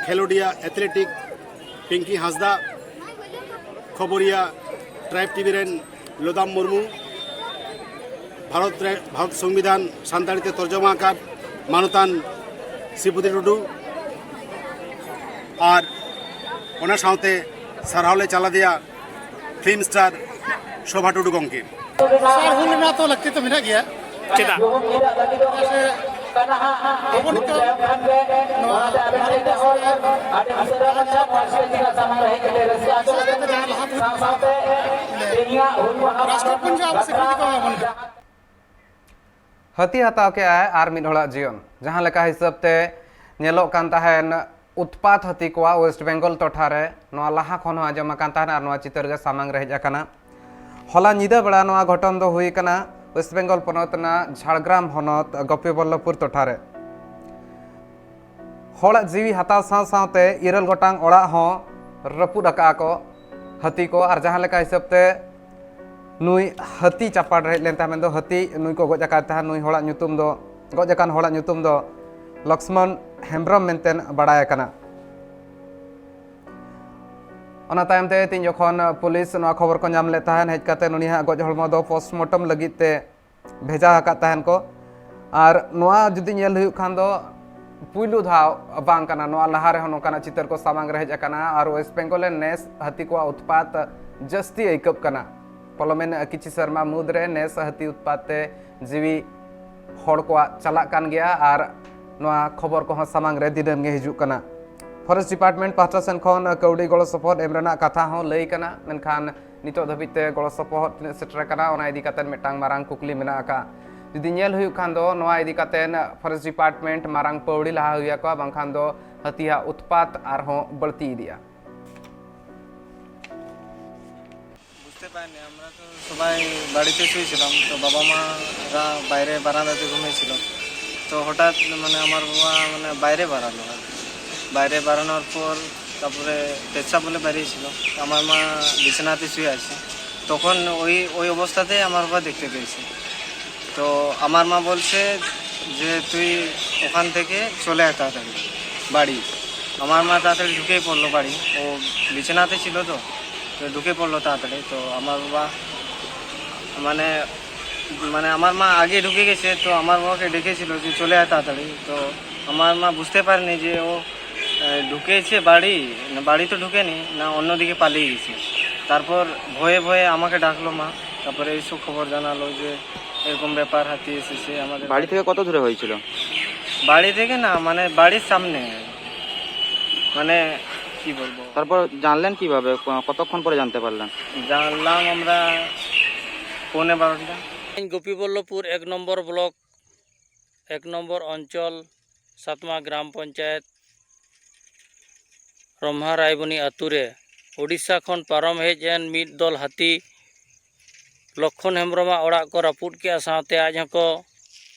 ᱠᱷᱮᱞᱳᱰᱤᱭᱟᱹ ᱮᱛᱷᱞᱮᱴᱤᱠ ᱯᱤᱝᱠᱤ ᱦᱟᱸᱥᱫᱟ, ᱠᱷᱚᱵᱚᱨᱤᱭᱟᱹ ᱴᱨᱟᱭᱤᱵᱽ ᱴᱤᱵᱷᱤ ᱨᱮᱱ ᱞᱚᱫᱟᱢ ᱢᱩᱨᱢᱩ, ᱵᱷᱟᱨᱚᱛ ᱨᱮ, ᱵᱷᱟᱨᱚᱛ ᱥᱚᱝᱵᱤᱫᱷᱟᱱ ᱥᱟᱱᱛᱟᱲᱤ ᱛᱮ ᱛᱚᱨᱡᱚᱢᱟ ᱟᱠᱟᱫ ᱢᱟᱱᱚᱛᱟᱱ ᱥᱨᱤᱯᱚᱛᱤ ᱴᱩᱰᱩ, ᱟᱨ ᱚᱱᱟ ᱥᱟᱶᱛᱮ ᱥᱟᱨᱦᱟᱣ ᱞᱮ ᱪᱟᱞᱟᱫᱮᱭᱟ ᱯᱷᱤᱞᱢ ᱥᱴᱟᱨ ᱥᱳᱵᱷᱟ ᱴᱩᱰᱩ ᱜᱚᱢᱠᱮ᱾ ᱥᱟᱨ, ᱦᱩᱞ ᱨᱮᱱᱟᱜ ᱛᱚ ᱞᱟᱹᱠᱛᱤ ᱛᱚ ᱢᱮᱱᱟᱜ ᱜᱮᱭᱟ᱾ ᱪᱮᱫᱟᱜ? ᱪᱮᱫᱟᱜ ᱥᱮ ᱟᱵᱚ ᱱᱤᱛᱚᱜ ᱱᱚᱣᱟ ᱵᱷᱟᱨᱚᱛ ᱵᱚᱨᱥᱚ ᱨᱮ ᱡᱟᱦᱟᱸ ᱞᱟᱦᱟ ᱫᱷᱟᱹᱵᱤᱡ ᱨᱟᱥᱴᱨᱚᱯᱚᱛᱤ ᱟᱵᱚ ᱥᱤᱠᱨᱤᱛᱤ ᱠᱚ ᱮᱢᱟ ᱵᱚᱱ ᱠᱟᱱᱟ᱾ ᱦᱟᱹᱛᱤ ᱦᱟᱛᱟᱣ ᱠᱮᱜᱼᱟᱭ ᱟᱨ ᱢᱤᱫ ᱦᱚᱲᱟᱜ ᱡᱤᱭᱚᱱ᱾ ᱡᱟᱦᱟᱸ ᱞᱮᱠᱟ ᱦᱤᱥᱟᱹᱵ ᱛᱮ ᱧᱮᱞᱚᱜ ᱠᱟᱱ ᱛᱟᱦᱮᱱ, ᱩᱛᱯᱟᱛ ᱦᱟᱹᱛᱤ ᱠᱚᱣᱟᱜ ᱳᱭᱮᱥᱴ ᱵᱮᱝᱜᱚᱞ ᱴᱚᱴᱷᱟ ᱨᱮ ᱱᱚᱣᱟ ᱞᱟᱦᱟ ᱠᱷᱚᱱ ᱦᱚᱸ ᱟᱸᱡᱚᱢ ᱟᱠᱟᱱ ᱛᱟᱦᱮᱱ ᱟᱨ ᱱᱚᱣᱟ ᱪᱤᱛᱟᱹᱨ ᱜᱮ ᱥᱟᱢᱟᱝ ᱨᱮ ᱦᱮᱡ ᱟᱠᱟᱱᱟ᱾ ᱦᱚᱞᱟ ᱧᱤᱫᱟᱹ ᱵᱮᱲᱟ ᱱᱚᱣᱟ ᱜᱷᱚᱴᱚᱱ ᱫᱚ ᱦᱩᱭ ᱟᱠᱟᱱᱟ ᱳᱭᱮᱥᱴ ᱵᱮᱝᱜᱚᱞ ᱯᱚᱱᱚᱛ ᱨᱮᱱᱟᱜ ᱡᱷᱟᱲᱜᱨᱟᱢ ᱦᱚᱱᱚᱛ ᱜᱳᱯᱤᱵᱚᱞᱞᱚᱵᱷᱯᱩᱨ ᱴᱚᱴᱷᱟ ᱨᱮ᱾ ᱦᱚᱲᱟᱜ ᱡᱤᱣᱤ ᱦᱟᱛᱟᱣ ᱥᱟᱶ ᱥᱟᱶᱛᱮ ᱤᱨᱟᱹᱞ ᱜᱚᱴᱟᱝ ᱚᱲᱟᱜ ᱦᱚᱸ ᱨᱟᱹᱯᱩᱫ ᱟᱠᱟᱜᱼᱟ ᱠᱚ ᱦᱟᱹᱛᱤ ᱠᱚ᱾ ᱟᱨ ᱡᱟᱦᱟᱸ ᱞᱮᱠᱟ ᱦᱤᱥᱟᱹᱵ ᱛᱮ ᱱᱩᱭ ᱦᱟᱹᱛᱤ ᱪᱟᱯᱟᱲ ᱨᱮ ᱦᱮᱡ ᱞᱮᱱ ᱛᱟᱦᱮᱸ, ᱢᱮᱱᱫᱚ ᱦᱟᱹᱛᱤ ᱱᱩᱭ ᱠᱚ ᱜᱚᱡ ᱟᱠᱟᱫ ᱛᱟᱦᱮᱸ᱾ ᱱᱩᱭ ᱦᱚᱲᱟᱜ ᱧᱩᱛᱩᱢ ᱫᱚ, ᱜᱚᱡ ᱟᱠᱟᱱ ᱦᱚᱲᱟᱜ ᱧᱩᱛᱩᱢ ᱫᱚ ᱞᱚᱠᱥᱢᱚᱱ ᱦᱮᱢᱵᱨᱚᱢ ᱢᱮᱱᱛᱮ ᱵᱟᱲᱟᱭ ᱟᱠᱟᱱᱟ᱾ ᱚᱱᱟ ᱛᱟᱭᱚᱢ ᱛᱮ ᱛᱤᱧ ᱡᱚᱠᱷᱚᱱ ᱯᱩᱞᱤᱥ ᱱᱚᱣᱟ ᱠᱷᱚᱵᱚᱨ ᱠᱚ ᱧᱟᱢ ᱞᱮᱫ ᱛᱟᱦᱮᱸᱱ, ᱦᱮᱡ ᱠᱟᱛᱮ ᱱᱩᱭᱟᱜ ᱜᱚᱡ ᱦᱚᱲᱢᱚ ᱫᱚ ᱯᱳᱥᱴᱢᱚᱨᱴᱚᱢ ᱞᱟᱹᱜᱤᱫ ᱛᱮ ᱵᱷᱮᱡᱟ ᱟᱠᱟᱫ ᱛᱟᱦᱮᱸᱱ ᱠᱚ᱾ ᱟᱨ ᱱᱚᱣᱟ ᱡᱩᱫᱤ ᱧᱮᱞ ᱦᱩᱭᱩᱜ ᱠᱷᱟᱱ ᱫᱚ ᱯᱩᱭᱞᱩ ᱫᱷᱟᱣ ᱵᱟᱝ ᱠᱟᱱᱟ, ᱱᱚᱣᱟ ᱞᱟᱦᱟ ᱨᱮᱦᱚᱸ ᱱᱚᱝᱠᱟᱱᱟᱜ ᱪᱤᱛᱟᱹᱨ ᱠᱚ ᱥᱟᱢᱟᱝ ᱨᱮ ᱦᱮᱡ ᱟᱠᱟᱱᱟ᱾ ᱟᱨ ᱳᱭᱮᱥᱴ ᱵᱮᱝᱜᱚᱞ ᱨᱮ ᱱᱮᱥ ᱦᱟᱹᱛᱤ ᱠᱚᱣᱟᱜ ᱩᱛᱯᱟᱛ ᱡᱟᱹᱥᱛᱤ ᱟᱹᱭᱠᱟᱹᱜ ᱠᱟᱱᱟ᱾ ᱯᱚᱞᱚᱢᱮᱱ ᱠᱤᱪᱷᱩ ᱥᱮᱨᱢᱟ ᱢᱩᱫᱽ ᱨᱮ ᱱᱮᱥ ᱦᱟᱹᱛᱤ ᱩᱛᱯᱟᱛ ᱛᱮ ᱡᱤᱣᱤ ᱦᱚᱲ ᱠᱚᱣᱟᱜ ᱪᱟᱞᱟᱜ ᱠᱟᱱ ᱜᱮᱭᱟ᱾ ᱟᱨ ᱱᱚᱣᱟ ᱠᱷᱚᱵᱚᱨ ᱠᱚᱦᱚᱸ ᱥᱟᱢᱟᱝ ᱨᱮ ᱫᱤᱱᱟᱹᱢ ᱜᱮ ᱦᱤᱡᱩᱜ ᱠᱟᱱᱟ᱾ ᱯᱷᱚᱨᱮᱥᱴ ᱰᱤᱯᱟᱨᱴᱢᱮᱱᱴ ᱯᱟᱦᱴᱟ ᱥᱮᱱ ᱠᱷᱚᱱ ᱠᱟᱹᱣᱰᱤ ᱜᱚᱲᱚ ᱥᱚᱯᱚᱦᱚᱫ ᱮᱢ ᱨᱮᱱᱟᱜ ᱠᱟᱛᱷᱟ ᱦᱚᱸ ᱞᱟᱹᱭ ᱠᱟᱱᱟ, ᱢᱮᱱᱠᱷᱟᱱ ᱱᱤᱛᱚᱜ ᱫᱷᱟᱹᱵᱤᱡ ᱛᱮ ᱜᱚᱲᱚ ᱥᱚᱯᱚᱦᱚᱫ ᱛᱤᱱᱟᱹᱜ ᱥᱮᱴᱮᱨ ᱟᱠᱟᱱᱟ, ᱚᱱᱟ ᱤᱫᱤ ᱠᱟᱛᱮ ᱢᱤᱫᱴᱟᱝ ᱢᱟᱨᱟᱝ ᱠᱩᱠᱞᱤ ᱢᱮᱱᱟᱜ ᱟᱠᱟᱫᱼᱟ᱾ ᱡᱩᱫᱤ ᱧᱮᱞ ᱦᱩᱭᱩᱜ ᱠᱷᱟᱱ ᱫᱚ, ᱱᱚᱣᱟ ᱤᱫᱤ ᱠᱟᱛᱮ ᱯᱷᱚᱨᱮᱥᱴ ᱰᱤᱯᱟᱨᱴᱢᱮᱱᱴ ᱢᱟᱨᱟᱝ ᱯᱟᱹᱣᱲᱤ ᱞᱟᱦᱟ ᱦᱩᱭ ᱟᱠᱚᱣᱟ, ᱵᱟᱝᱠᱷᱟᱱ ᱫᱚ ᱦᱟᱹᱛᱤᱭᱟᱜ ᱩᱛᱯᱟᱛ ᱟᱨᱦᱚᱸ ᱵᱟᱹᱲᱛᱤ ᱤᱫᱤᱜᱼᱟ᱾ বুঝতে পারিনি, আমরা তো সবাই বাড়িতে শুয়েছিলাম, তো বাবা মারা বাইরে বারান্দাতে ঘুমিয়েছিল। তো হঠাৎ মানে আমার বাবা মানে বাইরে বাড়ালো আর কি। বাইরে বাড়ানোর পর তারপরে পেচ্ছাপ বলে বেরিয়েছিল, তো আমার মা বিছানাতে শুয়ে আছে, তখন ওই ওই অবস্থাতে আমার বাবা দেখতে পেয়েছে। তো আমার মা বলছে যে তুই ওখান থেকে চলে আয় তাড়াতাড়ি বাড়ি। আমার মা তাড়াতাড়ি ঢুকেই পড়লো বাড়ি, ও বিছানাতে ছিল তো, তো ঢুকে পড়লো তাড়াতাড়ি। তো আমার বাবা মানে মানে আমার মা আগে ঢুকে গেছে, তো আমার বাবাকে ডেকেছিল যে চলে আয় তাড়াতাড়ি। তো আমার মা বুঝতে পারেনি যে ও আহ, ঢুকেছে বাড়ি, না বাড়ি তো ঢুকেনি, না অন্যদিকে পালিয়ে গেছে। তারপর ভয়ে ভয়ে আমাকে ডাকলো মা, তারপরে এইসব খবর জানালো যে এরকম ব্যাপার, হাতি এসেছে আমাদের বাড়ি বাড়ি। থেকে কত দূরে হয়েছিল? বাড়ি থেকে না, মানে বাড়ির সামনে, মানে কি বলবো। তারপর জানলেন কিভাবে? ক-, কতক্ষণ পরে জানতে পারলেন? জানলাম আমরা পৌনে বারোটা। গোপীবল্লভপুর এক নম্বর ব্লক, এক নম্বর অঞ্চল, ᱥᱟᱛᱢᱟ ᱜᱨᱟᱢ ᱯᱚᱧᱪᱟᱭᱮᱛ, ᱨᱚᱢᱦᱟ ᱨᱟᱭᱵᱚᱱᱤ ᱟᱹᱛᱩ ᱨᱮ ᱳᱰᱤᱥᱟ ᱠᱷᱚᱱ ᱯᱟᱨᱚᱢ ᱦᱮᱡ ᱮᱱ ᱢᱤᱫ ᱫᱚᱞ ᱦᱟᱹᱛᱤ ᱞᱚᱠᱠᱷᱚᱱ ᱦᱮᱢᱵᱨᱚᱢᱟᱜ ᱚᱲᱟᱜ ᱠᱚ ᱨᱟᱹᱯᱩᱫ ᱠᱮᱜᱼᱟ, ᱥᱟᱶᱛᱮ ᱟᱡ ᱦᱚᱸᱠᱚ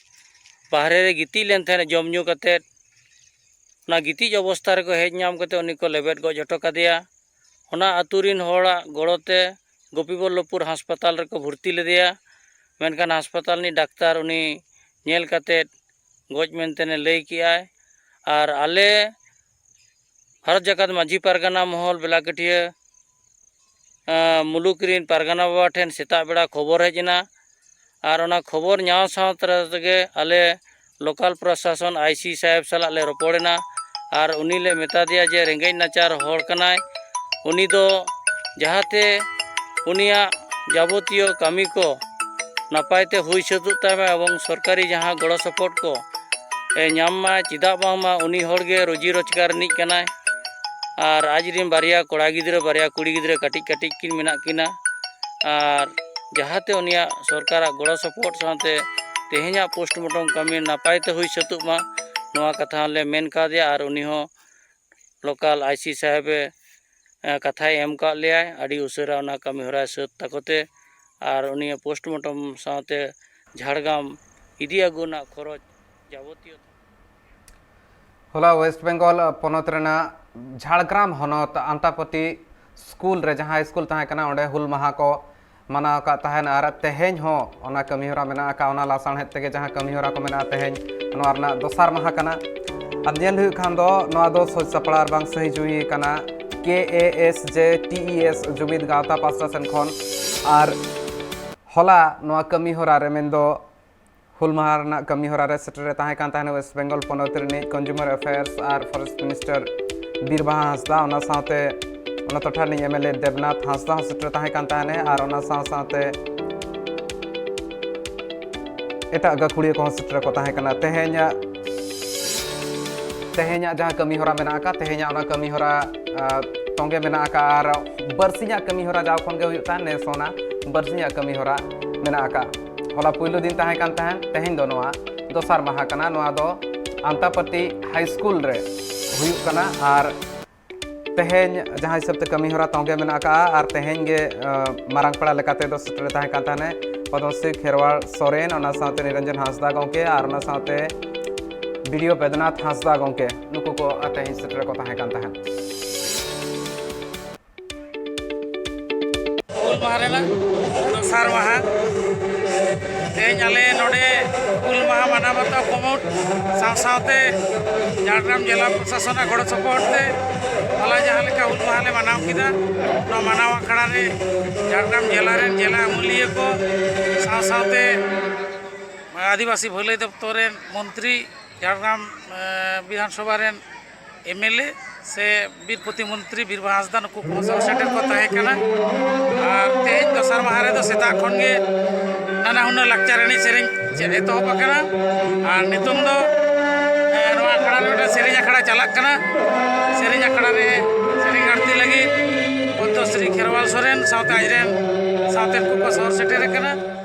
ᱵᱟᱦᱨᱮ ᱨᱮ ᱜᱤᱛᱤᱡ ᱞᱮᱱ ᱛᱟᱦᱮᱸᱫ ᱡᱚᱢ ᱧᱩ ᱠᱟᱛᱮᱫ᱾ ᱚᱱᱟ ᱜᱤᱛᱤᱡ ᱚᱵᱚᱥᱛᱷᱟ ᱨᱮᱠᱚ ᱦᱮᱡ ᱧᱟᱢ ᱠᱟᱛᱮᱫ ᱩᱱᱤ ᱠᱚ ᱞᱮᱵᱮᱫ ᱜᱚᱡ ᱦᱚᱴᱚ ᱠᱟᱫᱮᱭᱟ᱾ ᱚᱱᱟ ᱟᱹᱛᱩ ᱨᱤᱱ ᱦᱚᱲᱟᱜ ᱜᱚᱲᱚ ᱛᱮ ᱜᱳᱯᱤᱵᱚᱞᱞᱚᱵᱷᱯᱩᱨ ᱦᱟᱥᱯᱟᱛᱟᱞ ᱨᱮᱠᱚ ᱵᱷᱚᱨᱛᱤ ᱞᱮᱫᱮᱭᱟ᱾ ᱢᱮᱱᱠᱷᱟᱱ ᱦᱟᱥᱯᱟᱛᱟᱞ ᱨᱤᱱᱤᱡ ᱰᱟᱠᱛᱟᱨ ᱩᱱᱤ ᱧᱮᱞ ᱠᱟᱛᱮᱫ ᱜᱚᱡ ᱢᱮᱱᱛᱮ ᱞᱟᱹᱭ ᱠᱮᱜᱼᱟᱭ᱾ ᱟᱨ ᱟᱞᱮ ᱵᱷᱟᱨᱚᱛ ᱡᱟᱠᱟᱛ ᱢᱟᱹᱡᱷᱤ ᱯᱟᱨᱜᱟᱱᱟ ᱢᱚᱦᱚᱞ ᱵᱮᱞᱟᱠᱟᱹᱴᱷᱤᱭᱟᱹ, ᱟᱸ, ᱢᱩᱞᱩᱠ ᱨᱤᱱ ᱯᱟᱨᱜᱟᱱᱟ ᱵᱟᱵᱟ ᱴᱷᱮᱱ ᱥᱮᱛᱟᱜ ᱵᱮᱲᱟ ᱠᱷᱚᱵᱚᱨ ᱦᱮᱡ ᱮᱱᱟ᱾ ᱟᱨ ᱚᱱᱟ ᱠᱷᱚᱵᱚᱨ ᱧᱟᱢ ᱥᱟᱶ ᱛᱟᱨᱟ ᱨᱮᱜᱮ ᱟᱞᱮ ᱞᱳᱠᱟᱞ ᱯᱨᱚᱥᱟᱥᱚᱱ ᱟᱭ ᱥᱤ ᱥᱟᱦᱮᱵᱽ ᱥᱟᱞᱟᱜ ᱞᱮ ᱨᱚᱯᱚᱲ ᱮᱱᱟ᱾ ᱟᱨ ᱩᱱᱤ ᱞᱮ ᱢᱮᱛᱟ ᱫᱮᱭᱟ ᱡᱮ ᱨᱮᱸᱜᱮᱡ ᱱᱟᱪᱟᱨ ᱦᱚᱲ ᱠᱟᱱᱟᱭ, ᱩᱱᱤ ᱫᱚ ᱡᱟᱦᱟᱸᱛᱮ ᱩᱱᱤᱭᱟᱜ ᱡᱟᱵᱚᱛᱤᱭᱚ ᱠᱟᱹᱢᱤ ᱠᱚ ᱱᱟᱯᱟᱭ ᱛᱮ ᱦᱩᱭ ᱥᱟᱹᱛᱚᱜ ᱛᱟᱭ ᱢᱟ ᱮᱵᱚᱝ ᱥᱚᱨᱠᱟᱨᱤ ᱡᱟᱦᱟᱸ ᱜᱚᱲᱚ ᱥᱚᱯᱚᱦᱚᱫ ᱠᱚ ᱮ ᱧᱟᱢ ᱢᱟ, ᱪᱮᱫᱟᱜ ᱵᱟᱝᱢᱟ ᱩᱱᱤ ᱦᱚᱲ ᱜᱮ ᱨᱩᱡᱤ ᱨᱳᱡᱽᱜᱟᱨ ᱨᱤᱱᱤᱡ ᱠᱟᱱᱟᱭ᱾ ᱟᱨ ᱟᱡ ᱨᱤᱱ ᱵᱟᱨᱭᱟ ᱠᱚᱲᱟ ᱜᱤᱫᱽᱨᱟᱹ, ᱵᱟᱨᱭᱟ ᱠᱩᱲᱤ ᱜᱤᱫᱽᱨᱟᱹ ᱠᱟᱹᱴᱤᱡ ᱠᱟᱹᱴᱤᱡ ᱠᱤᱱ ᱢᱮᱱᱟᱜ ᱠᱤᱱᱟ᱾ ᱟᱨ ᱡᱟᱦᱟᱸᱛᱮ ᱩᱱᱤᱭᱟᱜ ᱥᱚᱨᱠᱟᱨᱟᱜ ᱜᱚᱲᱚ ᱥᱚᱯᱚᱦᱚᱫ ᱥᱟᱶᱛᱮ ᱛᱮᱦᱮᱧᱟᱜ ᱯᱳᱥᱴᱢᱚᱨᱴᱮᱢ ᱠᱟᱹᱢᱤ ᱱᱟᱯᱟᱭ ᱛᱮ ᱦᱩᱭ ᱥᱟᱹᱛᱚᱜ ᱢᱟ, ᱱᱚᱣᱟ ᱠᱟᱛᱷᱟ ᱦᱚᱸᱞᱮ ᱢᱮᱱ ᱠᱟᱣᱫᱮᱭᱟ᱾ ᱟᱨ ᱩᱱᱤ ᱦᱚᱸ ᱞᱳᱠᱟᱞ ᱟᱭ ᱥᱤ ᱥᱟᱦᱮᱵᱮ, ᱮ, ᱠᱟᱛᱷᱟᱭ ᱮᱢ ᱠᱟᱜ ᱞᱮᱭᱟᱭ, ᱟᱹᱰᱤ ᱩᱥᱟᱹᱨᱟ ᱚᱱᱟ ᱠᱟᱹᱢᱤ ᱦᱚᱨᱟᱭ ᱥᱟᱹᱛ ᱛᱟᱠᱚ ᱛᱮ᱾ ᱟᱨ ᱩᱱᱤ ᱯᱳᱥᱴᱢᱚᱨᱴᱮᱢ ᱥᱟᱶᱛᱮ ᱡᱷᱟᱲᱜᱨᱟᱢ ᱤᱫᱤ ᱟᱹᱜᱩ ᱨᱮᱱᱟᱜ ᱠᱷᱚᱨᱚᱪ ᱡᱟᱵᱚᱛᱤᱭᱚ ᱦᱚᱞᱟ ᱳᱭᱮᱥᱴ ᱵᱮᱝᱜᱚᱞ ᱯᱚᱱᱚᱛ ᱨᱮᱱᱟᱜ ᱡᱷᱟᱲᱜᱨᱟᱢ ᱦᱚᱱᱚᱛ ᱟᱱᱛᱟᱯᱟᱹᱛᱤ ᱥᱠᱩᱞ ᱨᱮ, ᱡᱟᱦᱟᱸ ᱥᱠᱩᱞ ᱛᱟᱦᱮᱸ ᱠᱟᱱᱟ, ᱚᱸᱰᱮ ᱦᱩᱞ ᱢᱟᱦᱟ ᱠᱚ ᱢᱟᱱᱟᱣ ᱟᱠᱟᱫ ᱛᱟᱦᱮᱱ ᱟᱨ ᱛᱮᱦᱮᱧ ᱦᱚᱸ ᱚᱱᱟ ᱠᱟᱹᱢᱤᱦᱚᱨᱟ ᱢᱮᱱᱟᱜ ᱟᱠᱟᱫ᱾ ᱚᱱᱟ ᱞᱟᱥᱟᱲᱦᱮᱫ ᱛᱮᱜᱮ ᱡᱟᱦᱟᱸ ᱠᱟᱹᱢᱤᱦᱚᱨᱟ ᱠᱚ ᱢᱮᱱᱟᱜᱼᱟ, ᱛᱮᱦᱮᱧ ᱱᱚᱣᱟ ᱨᱮᱱᱟᱜ ᱫᱚᱥᱟᱨ ᱢᱟᱦᱟ ᱠᱟᱱᱟ᱾ ᱟᱨ ᱧᱮᱞ ᱦᱩᱭᱩᱜ ᱠᱷᱟᱱ ᱫᱚ ᱱᱚᱣᱟ ᱫᱚ ᱥᱚᱡᱽ ᱥᱟᱯᱲᱟᱣ ᱟᱨ ᱵᱟᱝ ᱥᱟᱹᱦᱤ ᱡᱩᱦᱤ ᱠᱟᱱᱟ ᱠᱮ ᱮ ᱮᱥ ᱡᱮ ᱴᱤ ᱤ ᱮᱥ ᱡᱩᱢᱤᱫ ᱜᱟᱶᱛᱟ ᱯᱟᱥᱴᱟ ᱥᱮᱱ ᱠᱷᱚᱱ᱾ ᱟᱨ ᱦᱚᱞᱟ ᱱᱚᱣᱟ ᱠᱟᱹᱢᱤᱦᱚᱨᱟ ᱨᱮ, ᱢᱮᱱᱫᱚ ᱦᱩᱞ ᱢᱟᱦᱟ ᱨᱮᱱᱟᱜ ᱠᱟᱹᱢᱤ ᱦᱚᱨᱟ ᱨᱮ ᱥᱮᱴᱮᱨ ᱨᱮ ᱛᱟᱦᱮᱸ ᱠᱟᱱ ᱛᱟᱦᱮᱱᱟ ᱣᱮᱥᱴ ᱵᱮᱝᱜᱚᱞ ᱯᱚᱱᱚᱛ ᱨᱤᱱᱤᱡ ᱠᱚᱱᱡᱩᱢᱟᱨ ᱮᱯᱷᱮᱭᱟᱨᱥ ᱟᱨ ᱯᱷᱚᱨᱮᱥᱴ ᱢᱤᱱᱤᱥᱴᱟᱨ ᱵᱤᱨᱵᱟᱦᱟ ᱦᱟᱸᱥᱫᱟ, ᱚᱱᱟ ᱥᱟᱶᱛᱮ ᱚᱱᱟ ᱴᱚᱴᱷᱟ ᱨᱤᱱᱤᱡ ᱮᱢ ᱮᱞ ᱮ ᱫᱮᱵᱽᱱᱟᱛᱷ ᱦᱟᱸᱥᱫᱟ ᱦᱚᱸ ᱥᱮᱴᱮᱨ ᱛᱟᱦᱮᱸ ᱠᱟᱱ ᱛᱟᱦᱮᱱᱟ᱾ ᱟᱨ ᱚᱱᱟ ᱥᱟᱶ ᱥᱟᱶᱛᱮ ᱮᱴᱟᱜ ᱜᱟᱹᱠᱷᱩᱲᱤᱭᱟᱹ ᱠᱚᱦᱚᱸ ᱥᱮᱴᱮᱨ ᱠᱚ ᱛᱟᱦᱮᱸ ᱠᱟᱱᱟ᱾ ᱛᱮᱦᱮᱧᱟᱜ, ᱛᱮᱦᱮᱧᱟᱜ ᱡᱟᱦᱟᱸ ᱠᱟᱹᱢᱤ ᱦᱚᱨᱟ ᱢᱮᱱᱟᱜ ᱟᱠᱟᱫ, ᱛᱮᱦᱮᱧᱟᱜ ᱚᱱᱟ ᱠᱟᱹᱢᱤ ᱦᱚᱨᱟ, ᱟ, ᱛᱚᱸᱜᱮ ᱢᱮᱱᱟᱜ ᱟᱠᱟᱫ᱾ ᱟᱨ ᱵᱟᱨᱥᱤᱧᱟᱜ ᱠᱟᱹᱢᱤ ᱦᱚᱨᱟ ᱡᱟᱣ ᱠᱷᱚᱱ ᱜᱮ ᱦᱩᱭᱩᱜ ᱛᱟᱦᱮᱸᱫ, ᱱᱮᱥ ᱚᱱᱟ ᱵᱟᱨᱥᱤᱧᱟᱜ ᱠᱟᱹᱢᱤ ᱦᱚᱨᱟ ᱢᱮᱱᱟᱜ ᱟᱠᱟᱫ᱾ ᱦᱚᱞᱟ ᱯᱩᱭᱞᱩ ᱫᱤᱱ ᱛᱟᱦᱮᱸ ᱠᱟᱱ ᱛᱟᱦᱮᱸᱫ, ᱛᱮᱦᱮᱧ ᱫᱚ ᱱᱚᱣᱟ ᱫᱚᱥᱟᱨ ᱢᱟᱦᱟ ᱠᱟᱱᱟ᱾ ᱱᱚᱣᱟ ᱫᱚ ᱟᱱᱛᱟᱯᱟᱹᱛᱤ ᱦᱟᱭ ᱥᱠᱩᱞ ᱨᱮ ᱦᱩᱭᱩᱜ ᱠᱟᱱᱟ᱾ ᱟᱨ ᱛᱮᱦᱮᱧ ᱡᱟᱦᱟᱸ ᱦᱤᱥᱟᱹᱵ ᱛᱮ ᱠᱟᱹᱢᱤ ᱦᱚᱨᱟ ᱛᱚᱸᱜᱮ ᱢᱮᱱᱟᱜ ᱟᱠᱟᱫᱼᱟ, ᱟᱨ ᱛᱮᱦᱮᱧ ᱜᱮ, ᱟ, ᱢᱟᱨᱟᱝ ᱯᱮᱲᱟ ᱞᱮᱠᱟᱛᱮ ᱫᱚ ᱥᱮᱴᱮᱨ ᱛᱟᱦᱮᱸ ᱠᱟᱱ ᱛᱟᱦᱮᱱᱟ ᱯᱚᱫᱢᱚᱥᱨᱤ ᱠᱷᱮᱨᱣᱟᱲ ᱥᱚᱨᱮᱱ, ᱚᱱᱟ ᱥᱟᱶᱛᱮ ᱱᱤᱨᱚᱧᱡᱚᱱ ᱦᱟᱸᱥᱫᱟ ᱜᱚᱢᱠᱮ, ᱟᱨ ᱚᱱᱟ ᱥᱟᱶᱛᱮ ᱵᱤ ᱰᱤ ᱳ ᱵᱮᱫᱽᱱᱟᱛᱷ ᱦᱟᱸᱥᱫᱟ ᱜᱚᱢᱠᱮ, ᱱᱩᱠᱩ ᱠᱚ ᱛᱮᱦᱮᱧ ᱥᱮᱴᱮᱨ ᱠᱚ ᱛᱟᱦᱮᱸ ᱠᱟᱱ ᱛᱟᱦᱮᱸᱫ᱾ ᱢᱟᱦᱟ ᱨᱮᱱᱟᱜ ᱫᱚᱥᱟᱨ ᱢᱟᱦᱟ᱾ ᱛᱮᱦᱮᱧ ᱟᱞᱮ ᱱᱚᱰᱮ ᱦᱩᱞ ᱢᱟᱦᱟ ᱢᱟᱱᱟᱣ ᱵᱟᱛᱟᱣ ᱠᱩᱢᱩᱴ ᱥᱟᱶ ᱥᱟᱶᱛᱮ ᱡᱷᱟᱲᱜᱨᱟᱢ ᱡᱮᱞᱟ ᱯᱨᱚᱥᱟᱥᱚᱱᱟᱜ ᱜᱚᱲᱚ ᱥᱚᱯᱚᱦᱚᱫ ᱛᱮ ᱦᱚᱞᱟ ᱡᱟᱦᱟᱸ ᱞᱮᱠᱟ ᱦᱩᱞ ᱢᱟᱦᱟ ᱞᱮ ᱢᱟᱱᱟᱣ ᱠᱮᱫᱟ, ᱱᱚᱣᱟ ᱢᱟᱱᱟᱣ ᱟᱠᱷᱲᱟ ᱨᱮ ᱡᱷᱟᱲᱜᱨᱟᱢ ᱡᱮᱞᱟ ᱨᱮᱱ ᱡᱮᱞᱟ ᱟᱹᱢᱟᱹᱞᱤᱭᱟᱹ ᱠᱚ ᱥᱟᱶ ᱥᱟᱶᱛᱮ ᱟᱹᱫᱤᱵᱟᱹᱥᱤ ᱵᱷᱟᱹᱞᱟᱹᱭ ᱫᱚᱯᱛᱚᱨ ᱨᱮᱱ ᱢᱚᱱᱛᱨᱤ, ᱡᱷᱟᱲᱜᱨᱟᱢ ᱮ, ᱵᱤᱫᱷᱟᱱ ᱥᱚᱵᱷᱟ ᱨᱮᱱ ᱮᱢ ᱮᱞ ᱮ ᱥᱮ ᱵᱤᱨ ᱯᱨᱚᱛᱤᱢᱚᱱᱛᱨᱤ ᱵᱤᱨᱵᱟᱦᱟ ᱦᱟᱸᱥᱫᱟ, ᱱᱩᱠᱩ ᱠᱚᱦᱚᱸ ᱥᱚᱦᱚᱨ ᱥᱮᱴᱮᱨ ᱠᱚ ᱛᱟᱦᱮᱸ ᱠᱟᱱᱟ᱾ ᱟᱨ ᱛᱮᱦᱮᱧ ᱫᱚᱥᱟᱨ ᱢᱟᱦᱟ ᱨᱮᱫᱚ ᱥᱮᱛᱟᱜ ᱠᱷᱚᱱ ᱜᱮ ᱱᱟᱱᱟ ᱦᱩᱱᱟᱹᱨ ᱞᱟᱠᱪᱟᱨ ᱮᱱᱮᱡ ᱥᱮᱨᱮᱧ ᱪᱮᱫ ᱮᱛᱚᱦᱚᱵ ᱟᱠᱟᱱᱟ᱾ ᱟᱨ ᱱᱤᱛᱚᱝ ᱫᱚ ᱮ, ᱱᱚᱣᱟ ᱟᱠᱷᱲᱟ ᱨᱮ ᱢᱤᱫᱴᱟᱝ ᱥᱮᱨᱮᱧ ᱟᱠᱷᱲᱟ ᱪᱟᱞᱟᱜ ᱠᱟᱱᱟ᱾ ᱥᱮᱨᱮᱧ ᱟᱠᱷᱲᱟ ᱨᱮ ᱥᱮᱨᱮᱧ ᱟᱬᱛᱤ ᱞᱟᱹᱜᱤᱫ ᱯᱚᱫᱽᱫᱚᱥᱨᱤ ᱠᱷᱮᱨᱣᱟᱞ ᱥᱚᱨᱮᱱ ᱥᱟᱶᱛᱮ ᱟᱡᱨᱮᱱ ᱥᱟᱶᱛᱮ ᱠᱚᱠᱚ ᱥᱚᱦᱚᱨ ᱥᱮᱴᱮᱨ ᱟᱠᱟᱱᱟ᱾